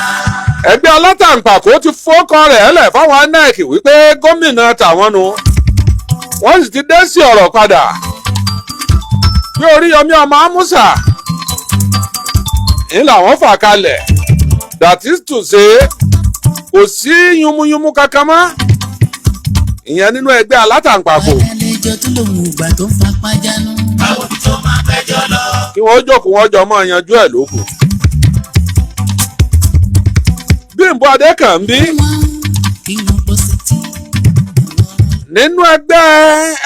Ẹgbẹ́ alátàǹpàkò ti fọ́kọ rẹ̀ ẹlẹ̀ fáwọn INEC wípé gómìnà tàwọn nu, wọ́n sì ti dé sí ọ̀rọ̀ padà. Pé Oríyọmí ọmọ Amusa ń làwọn fà kalẹ̀, that is to say, kò sí yúnmúyúnmú kankan mọ́, ìyẹn nínú ẹgbẹ́ alátàǹpàkò. Àlejò tó lòun ò gbà tó ń fapá jánu. Báwo ni tó máa fẹjọ́ lọ? Kí wọ́n jókòó, wọ́n jọ máa yanjú ẹ̀ lóko. Bímbọ́ Adékànbí Kí wọ́n bọ́ sí tí nínú ẹgbẹ́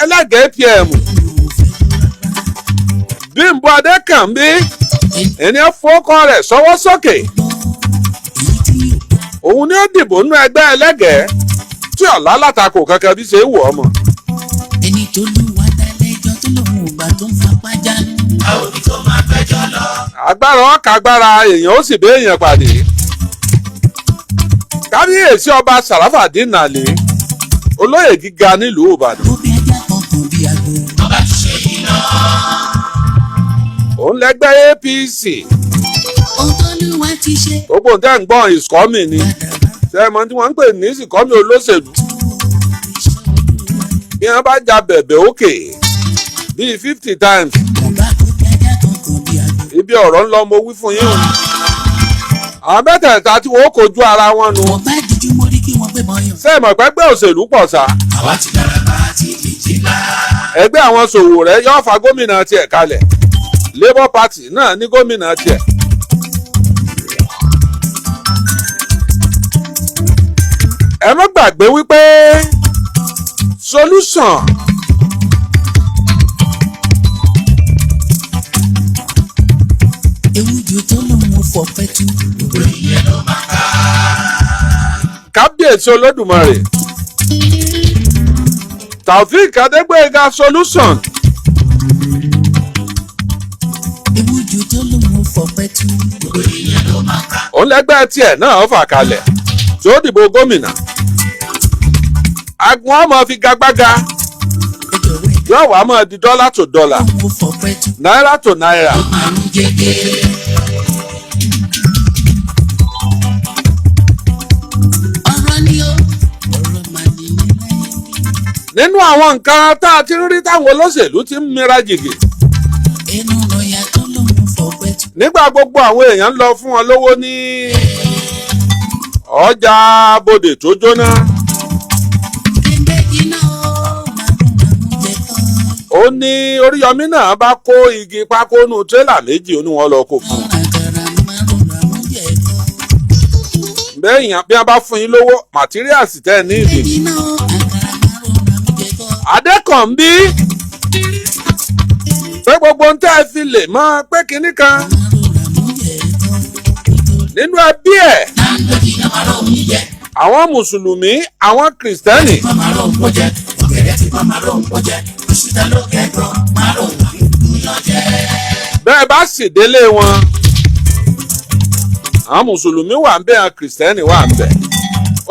ẹlẹ́gẹ̀ẹ́ APM, Bímbọ́ Adékànbí ẹni ẹ fọkọ rẹ̀ sọ́wọ́ sókè, òun ni ó dìbò nínú ẹgbẹ́ ẹlẹ́gẹ̀ẹ́ tí ọ̀la látakò kankan bí ṣe é wù ọmọ. Ẹni tó lù wá dálẹ́jọ́ tó lòun ò gbà tó ń fapá jánu. Báwo ni tó máa fẹjọ́ lọ? Agbára ọkà agbára èèyàn ó sì béèyàn pàdé. Kábíyèsí Ọba Sàràfàdín Nàlè, olóyè gíga nílùú Ìbàdàn, Ó bí ajá kan kàn bí àgbò. Ọba ti ṣe yìí náà. Òun lẹ́gbẹ́ APC. Ohun tó lù wá ti ṣe. Gbogbo nǹkan ń gbọ́n ìsọ́mì ni ṣé ẹ mọ tí wọ́n ń pè ní ìsìkọ́mì olóṣèlú? Bí wọ́n bá ja bẹ̀bẹ̀ òkè bíi 50 times, Bàbá kò bí ajá kan kàn bí àgbò. ibi ọ̀rọ̀ ń lọ mo wí fún yín o. Àwọn mẹ́tẹ̀ẹ̀ta tí wọ́n kojú ara wọn nu. Wọ́n bá díjú mórí kí wọ́n gbé mọ́yàn. Ṣé ẹ mọ̀ pé ẹgbẹ́ òṣèlú pọ̀ sá? Àwa ti dára bá ti dìjì ńlá. Ẹgbẹ́ àwọn Sowore yóò fa gómìnà tiẹ̀ kalẹ̀, Labour Party náà ní gómìnà tiẹ̀. Ẹ má gbàgbé wípé solution Ewu ju tó lòun ò fọpẹ́ tú. Gbogbo ìyẹn ló máa ká. Kábíyèsí Olódùmarè, Taofeek Adégbóyèga solution Ewu ju tó lòun ò fọpẹ́ tú. Gbogbo ìyẹn ló máa ká. Òun lẹ́gbẹ́ tiẹ̀ náà fà kalẹ̀ tí ó dìbò gómìnà. Agun ọmọ fi gagbága Ẹ jọ̀wọ́ ẹ yóò wá máa di dọ́là tó dọ́là, lòun ò fọpẹ́ tú. náírà tó náírà. Márùn jẹgẹ. Ọ̀rọ̀ ni ó ọ̀rọ̀ mà ní ní láyé bí. Nínú àwọn nǹkan tá a ti ń rí táwọn olóṣèlú ti ń mira jìgì, Ẹnu rọ̀yà tó lòun ò fọpẹ́ tú. nígbà gbogbo àwọn èèyàn ń lọ fún wọn lówó ní ọjà bòdè tó jóná, Ẹgbẹ́ iná ó márùn márùn jẹ kọ́. ó ní Oríyọmí náà bá kó igi pákó nù tírélà 2, ó ní wọn lọ kó fún un. Àkàrà márùn márùn jẹ kọ́. Bẹ́ẹ̀ yàn bí wọ́n bá fún yín lówó màtíríàsì tẹ́ ẹ ní ìdè. Ẹgbẹ́ iná ó àkàrà márùn márùn jẹ kọ́. Adékànbí pé gbogbo ń tẹ́ ẹ fi lè mọ̀ pé kinní kan Márùn márùn jẹ kọ́. nínú ẹbí ẹ̀, Náà náà màrọ̀ ń jẹ. àwọn mùsùlùmí, àwọn kìrìsìtẹ́nì, Pọ́n màrọ̀ ń pọ̀ jẹ. Ọ̀gẹ̀dẹ̀ ti pọ́n màrọ̀ ń pọ̀ jẹ. Iṣu ta ló kẹ́gbọ́n màrọ̀ ń yàn jẹ. Bẹ́ẹ̀ bá sì délé wọn, àwọn mùsùlùmí wà ń bẹ̀, àwọn kìrìsìtẹ́nì wà ń bẹ̀.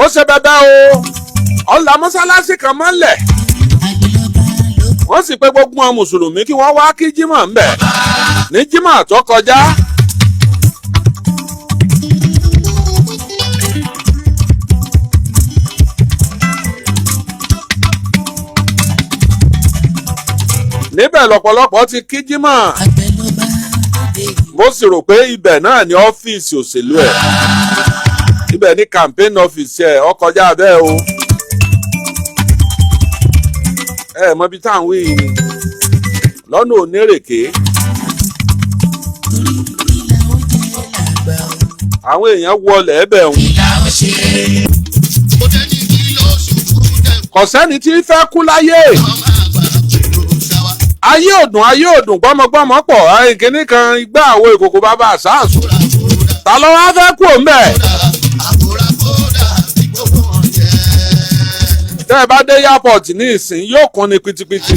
Ó ṣe bẹ́bẹ́ o, ọ̀là mọ́sálásí kan mọ́lẹ̀, Àgbẹ̀lọba ló wọ́n sì pé gbogbo àwọn mùsùlùmí kí wọ́n wá kí jímọ̀ ń bẹ̀ ní jímọ̀ tó kọjá. Níbẹ̀ lọ́pọ̀lọpọ̀ ti kí jímọ̀. Àgbẹ̀lọba lóde yìí. Mo sì rò pé ibẹ̀ náà ni ọ́fíìsì òṣèlú ẹ̀, ibẹ̀ ni campaign office ẹ̀. Ó kọjá bẹ́ẹ̀ o. Ẹ mọ ibi tá à ń wí yìí ni lọ́nà onírèké. Torí ìlà ó jẹ́ làgbà o. Àwọn èèyàn wọlé ẹbẹ̀ ń. Ìlà ó ṣe. Kò sẹ́ni tí fẹ́ kú láyé. Ayé òdùn, ayé òdùn, gbọ́mọgbọ́mọ pọ̀ ìkíní kan igbá àwo ìkòkò bàbá àsáàsù. Ta ló wá fẹ́ kú òun bẹ́ẹ̀? Tẹ́ ẹ bá dé airport ní ìsìn, yóò kún ní pitipiti.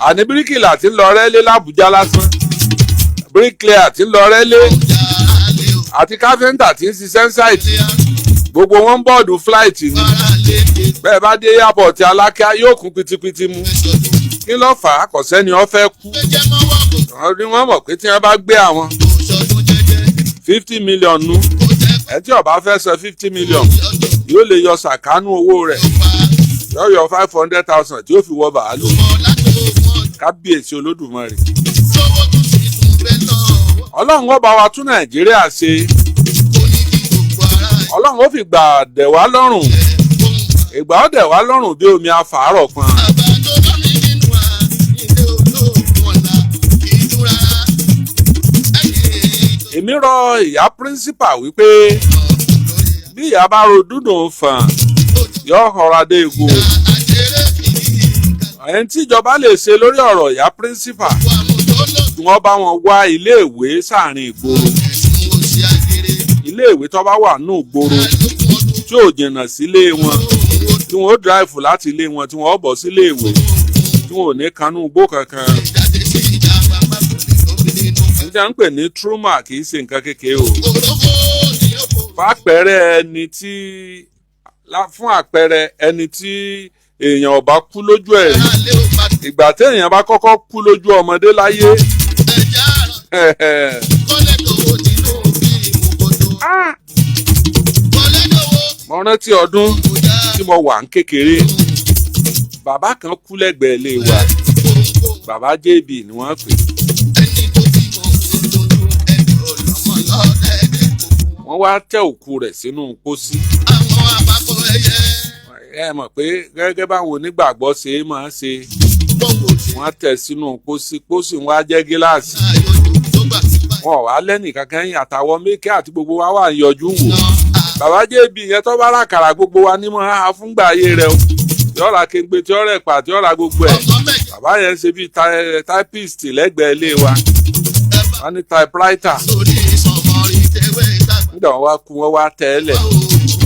Àní bíríkìlà tí ń lọ rẹ́lé l'Ábùjá lásán, bíríkìlà tí ń lọ rẹ́lé àti káfíńtà tí ń ṣiṣẹ́ ń site, gbogbo wọn ń board flight ni. Bẹ́ẹ̀ bá dé airport Alákíá, yóò kún pitipiti mu. Kí ló fà á? Kò sẹ́ni ó fẹ́ kú. Wọ́n ní wọ́n mọ̀ pé tí wọ́n bá gbé àwọn 50 million nu, ẹ tí ó bá fẹ́ san 50 million yóò lè yọ sàkánú owó rẹ̀, yóò yọ 500,000 tí ó fi wọ bàálù. Kábíyèsí Olódùmarè. Ọlọ́run ó bá wa tún Nàìjíríà ṣe. Ọlọ́run ó fi gbà dẹ̀ wá lọ́rùn. Ìgbà ó dẹ̀ wá lọ́rùn bí omi afàárọ̀ pọn. Èmi rọ ìyá píríncípà wípé bí ìyá bá ro dúdùn fàn yóò họra dé egbò. Ẹni tí ìjọba lè ṣe lórí ọ̀rọ̀ ìyá píríncípà tí wọ́n bá wọn wá iléèwé sáàrin ìgboro. Iléèwé tó bá wà nù ìgboro tí ò jìnnà sílé wọn, tí wọ́n ó dráìfù láti ilé wọn, tí wọ́n ó bọ̀ sílé ìwé, tí wọ́n ò ní kanú igbó kankan. Níta ń pè ní trauma kì í ṣe nǹkan kékeré o. Fún àpẹẹrẹ ẹni tí èèyàn ò bá kú lójú ẹ̀ rí, ìgbà téèyàn bá kọ́kọ́ kú lójú ọmọdé láyé, mo rántí ọdún tí mo wà ń kékeré, bàbá kan kú lẹ́gbẹ̀ẹ́ ilé wa, bàbá JB ni wọ́n pè. Wọ́n wá tẹ òkú rẹ̀ sínú pósí. Ẹ mọ̀ pé gẹ́gẹ́ báwọn onígbàgbọ́ ṣe máa ń ṣe, wọ́n tẹ̀ sínú pósí, pósí wọn á jẹ́ gíláàsì. Wọn ò wá lẹ́nì kankan yín àtàwọn mékè àti gbogbo wa wà ń yọjú wò. Bàbá JB yẹn tó bá ràkàrà gbogbo wa ní mọ́ á fúngbà ayé rẹ o. Yọ̀ọ́ra kéńgbé tí ọ̀rẹ́ pa tí ọ̀rá gbogbo ẹ̀. Bàbá yẹn ṣe bíi typist lẹ́gbẹ̀ẹ́ ilé wa. Wọ́n ní typewriter. Nígbà wọn wá kú, wọn wá tẹ́lẹ̀,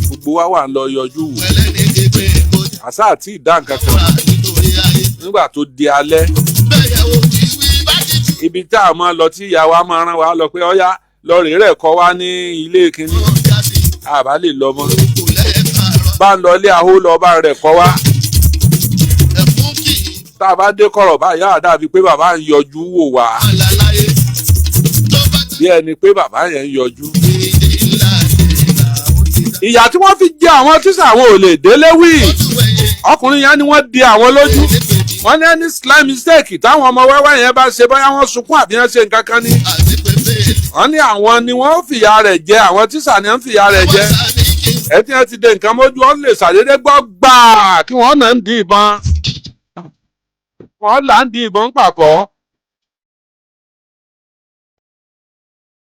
gbogbo wa wà ń lọ yọjú wò. Àṣà àti ìdá nǹkan kan. Nígbà tó di alẹ́, ibi tá a máa lọ tí ìyá wa máa rán wa lọ pé ọ̀yá lọ rèé rẹ̀ kọ́ wa ní ilé kínní, àbá lè lọ mọ́. Bá ń lọ ilé ahó lọ bá rẹ̀ kọ́ wa. Tá a bá dé kọ̀rọ̀ báyìí, á dàbí pé bàbá ń yọjú wò wá. Bí ẹni pé bàbá yẹn ń yọjú. Ìyà tí wọ́n fi jẹ àwọn tíṣà àwọn ò lè délé wí. Ọkùnrin yẹn ni wọ́n di àwọn lójú. Wọ́n ní ẹni slight mistake táwọn ọmọ wẹ́wẹ́ yẹn bá ṣe, bóyá wọ́n sunkún àbí wọ́n ṣe nǹkan kan ni. Wọ́n ní àwọn ni wọ́n fìyà rẹ̀ jẹ, àwọn tíṣà ni wọ́n fìyà rẹ̀ jẹ. Ẹ tí wọ́n ti de nǹkan mójú, wọ́n lè ṣàdédé gbọ́ gbàá kí wọ́n náà ń di ìbọn. Wọ́n là ń di ìbọn pàpọ̀.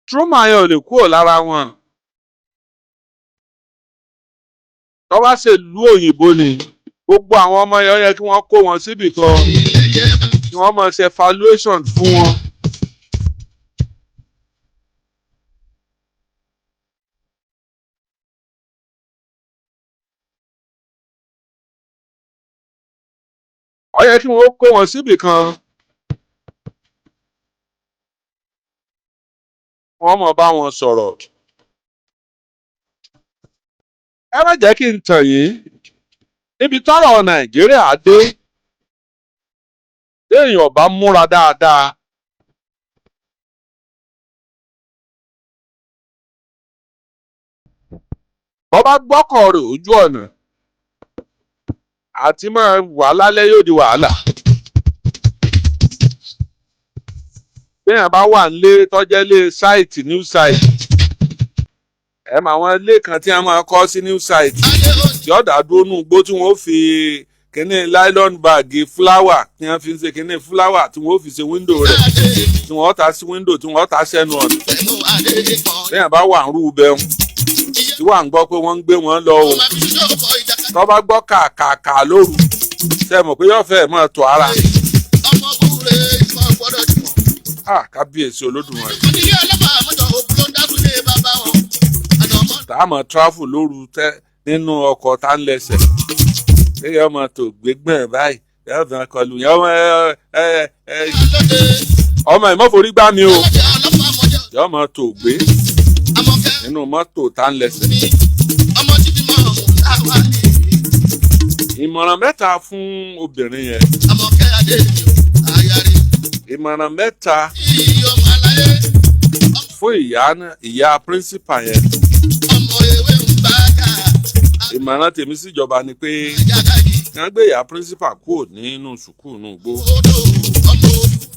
Trauma yẹn ò lè kúrò lára wọn. Tó bá ṣe ìlú òyìnbó ni, gbogbo àwọn ọmọ yẹn yẹ kí wọ́n kó wọn síbì kan, kí wọ́n máa ṣe evaluation fún wọn. Ó yẹ kí wọ́n kó wọn síbì kan, wọ́n máa bá wọn sọ̀rọ̀. Ẹ má jẹ́ kí n tàn yín, níbi tọ́rọ̀ Nàìjíríà dé, téèyàn bá múra dáadáa, bọ́ bá gbọ́kọ̀ rẹ̀ ojú ọ̀nà àti máa wà lálẹ́ yóò di wàhálà. Téèyàn bá wà nílé tọ́jẹ́ lé sáìtì new site, ẹ mọ àwọn ilé kan tí a máa kọ́ sí new site tí ọ̀dà dúró nù gbó, tí wọ́n fi kíní nylon bag fúláwà tí wọ́n fi ń ṣe kíní fúláwà tí wọ́n fi ṣe wíńdò rẹ̀, tí wọ́n ta sí wíńdò, tí wọ́n ta sẹ́nu ọ̀nà. Téèyàn bá wà ń rú bẹ́ẹ̀ tí wà ń gbọ́ pé wọ́n ń gbé wọn lọ o, tó bá gbọ́ kàkàkà lóru, ṣe mọ̀ pé yóò fẹ́ máa tọ̀ ara. Kábíyèsí Olódùmarè. Tá a mọ̀ tráfù lóru tẹ́ nínú ọkọ̀ tá ń lẹ́sẹ̀, kéèyàn ọmọ tó gbégbọ̀n báyìí, yóò fẹ́ kọlù yẹn, ọmọ ìmọ̀forí gbá mi o, yóò mọ̀ tó gbé nínú mọ́tò tá ń lẹ́sẹ̀. Ìmọ̀ràn mẹ́ta fún obìnrin yẹn. Ìmọ̀ràn mẹ́ta fún ìyá píríncípà yẹn. Ìmọ̀ràn tèmi síjọba ni pé kí wọ́n gbé ìyá píríncípà kúrò nínú sùkúù nù gbó.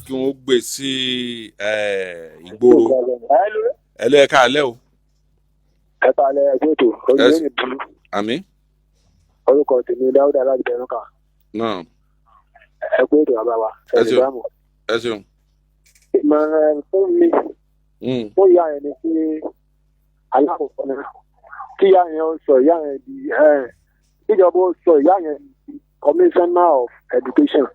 Kí wọ́n gbé sí ìgboro. Ẹ lọ, ẹ káalẹ́ o. Ẹ káalẹ́, ẹgbẹ́ ètò orílẹ̀ èdè burú. Àmín. Orúkọ tèmi Dáúdà láti Bẹ̀rùkà. Náà. Ẹ kú ètò, bàbá wa. Ẹ ṣeun, ẹ ṣeun. Ìmọ̀ràn fún mi fún ìyá yẹn ni pé, alákọ̀ọ́kọ́ náà, kí ìyá yẹn ó sọ ìyá yẹn di, kíjọba ó sọ ìyá yẹn di commissioner of education.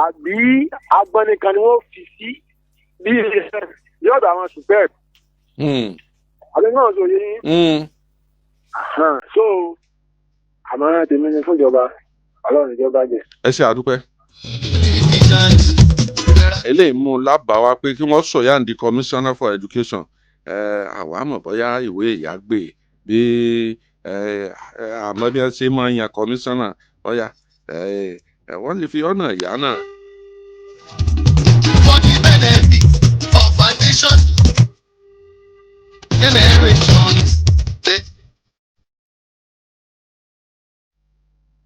Àbí agbọ́nìkan ni wọ́n fi sí bí yọ̀dọ̀ àwọn SUBEB. Àbí náà sọ yín. So àmọ́ràn tèmi ni fún ìjọba, Ọlọ́run ìjọba jẹ. Ẹ ṣe, àdúpẹ́. Eléyìí mú un lábàá wá pé kí wọ́n sọ ìyá di commissioner for education. Àwa mọ̀ bóyá ìwé ìyá gbé bí, àmọ́ bí wọ́n ṣe máa ń yan commissioner, bóyá wọ́n lè fi ọ̀nà ìyá náà. For the benefit of our nation, generations.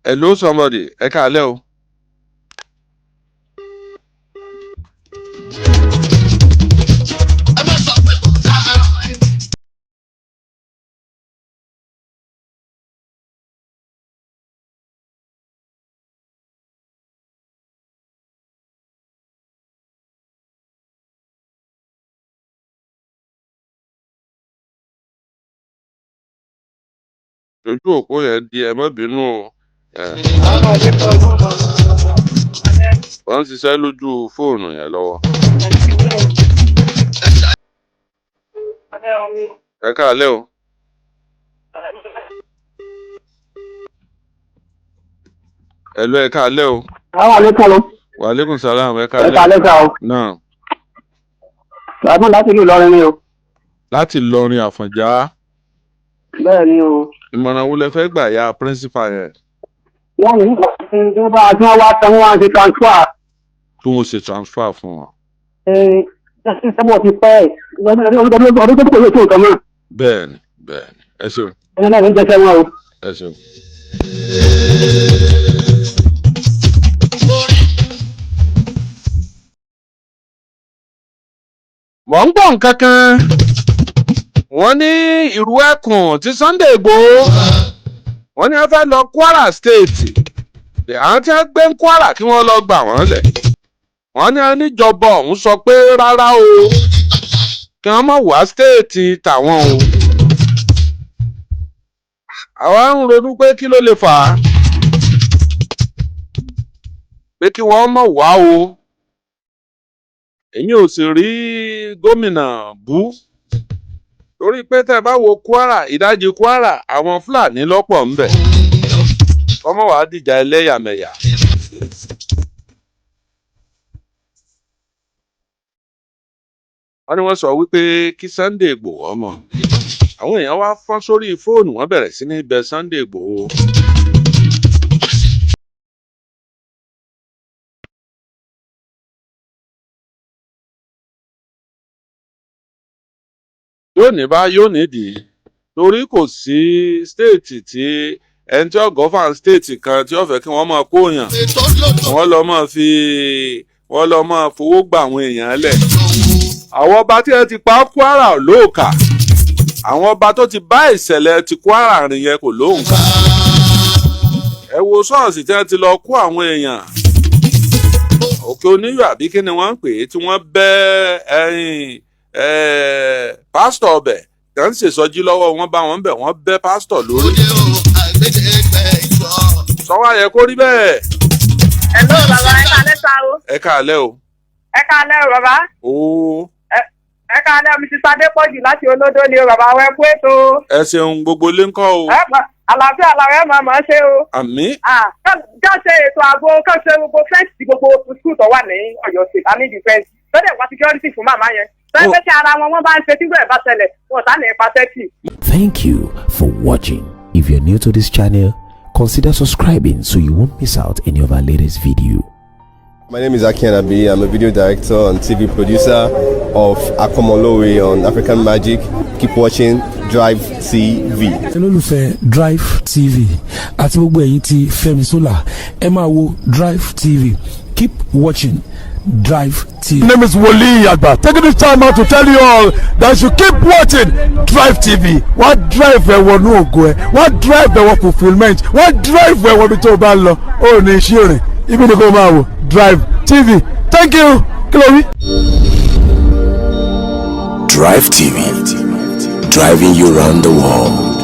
Hello, somebody, ẹ káalẹ́ o. Ẹ má sọ pé kò sáà. Ojú òpó yẹn di, ẹ má bínú o. Wọ́n ń ṣiṣẹ́ lójú fóònù yẹn lọ́wọ́. Ẹ káalẹ́ o. Hello, ẹ káalẹ́ o. Àwọn àlékún lọ. Wa aleykum salam, ẹ Ẹ káalẹ́. káalẹ́ sá o. Náà. Àbúrò láti ìlú Ìlọrin ni o. Láti Ìlọrin Àfọ̀njá. Bẹ́ẹ̀ ni o. Ìmọ̀ràn wo lẹ fẹ́ gbà ya principal yẹn? Wọ́n ní ìgbà tí wọ́n bá tí wọ́n wá tán, wọ́n á ṣe transfer. Kí wọ́n ṣe transfer fún wọn. Ẹ sẹ́bọ̀ ti pẹ́ ọdún tó kò yóò tó nǹkan mọ́. Bẹ́ẹ̀ni, ẹ ṣeun. Ẹni náà ló ń jẹ́sẹ̀ wọn o. Ẹ ṣeun. Mọ̀ ń gbọ́ nǹkan kan, wọ́n ní ìrú ẹkùn tí Sunday Igboho, wọ́n ní wọ́n fẹ́ lọ Kwara State, àwọn tí wọ́n gbé ń Kwara, kí wọ́n lọ gbà wọ́n lẹ̀. Wọ́n ní níjọba ọ̀hún sọ pé rárá o, kí wọ́n má wá state tàwọn o. Àwa ń ronú pé kí ló lè fà á pé kí wọ́n má wá o. Èmi ò sì rí gómìnà bú, torí pé tẹ́ ẹ bá wo Kwara, ìdajì Kwara, àwọn Fúlàní lọ́pọ̀ ń bẹ̀, kọ́mọ́ wàá dìjà ẹlẹ́yàmẹ̀yà. Wọ́n ní wọ́n sọ wípé kí Sunday Igboho ọmọ àwọn èèyàn wá fọ́n sórí fóònù, wọ́n bẹ̀rẹ̀ sí ní bẹ Sunday Igboho. Yóò ní bá yóò nídìí, torí kò sí state tí ẹni tí ó govern state kan tí ó fẹ́ kí wọ́n máa kó yàn, wọ́n lọ máa fi, wọ́n lọ máa fowó gba àwọn èèyàn lẹ̀. Àwọn ọba tí wọ́n ti pa Kwara lóòkà, àwọn ọba tó ti bá ìṣẹ̀lẹ̀ ti Kwara rìn yẹn kò lóǹkà. Ẹ wo ṣọ́ọ̀ṣì tí wọ́n ti lọ kó àwọn èèyàn, Òkè Oníyọ̀ àbí kí ni wọ́n ń pè é, tí wọ́n bẹ́ ẹ̀yìn pásítọ̀ ọbẹ̀ tí wọ́n ń ṣèṣọjí lọ́wọ́, wọ́n bá wọn bẹ̀, wọ́n bẹ́ pásítọ̀ lórí. Sọ́wọ́ yẹ kó rí bẹ́ẹ̀. Hello, bàbá, ẹ káalẹ́ sá o. Ẹ káalẹ́ o. Ẹ káalẹ́ o, bàbá. Ooo. Ẹ káalẹ́ o, Mrs. Adépọ̀jù láti Olódó ni o, bàbá wẹ kú ètò. Ẹ ṣeun, gbogbo ilé ń kọ́ o. Ẹ àlàáfíà làwọn ẹ máa máa ṣe o. Àmín. Ká ṣe ètò ààbò, ká ṣe gbogbo fence, gbogbo school tó wà ní Ọ̀yọ́ State, a ní defence. Lọ́dẹ̀ wá security fún màmá yẹn. Sọ́yẹ́ tí ara wọn wọ́n bá ń ṣe tí gbọ́dọ̀ bá ṣẹlẹ̀, wọn ò sá ní ipa tẹ́tì. Thank you for watching. If you're new to this channel, consider subscribing so you won't miss out any of our latest video. My name is Aki Anabi. I'm a video director and TV producer of Akomolowe on African Magic. Keep watching Drive TV. Olólùfẹ́ Drive TV àti gbogbo ẹ̀yin tí Fẹ́mi Sola, ẹ máa wo Drive TV. Keep watching Drive TV. My name is Wole Agba. Taking this time out to tell you all that you keep watching Drive TV. Wọ́n drive ẹ wọnú ògo ẹ, wọ́n drive ẹ wọ fulfilment, wọ́n drive ẹ wọ ibi tó o bá ń lọ. Ó ní iṣẹ́ rìn, ibi ni kò máa wò Drive TV. Thank you. Kí ló wí? Drive TV, driving you round the world.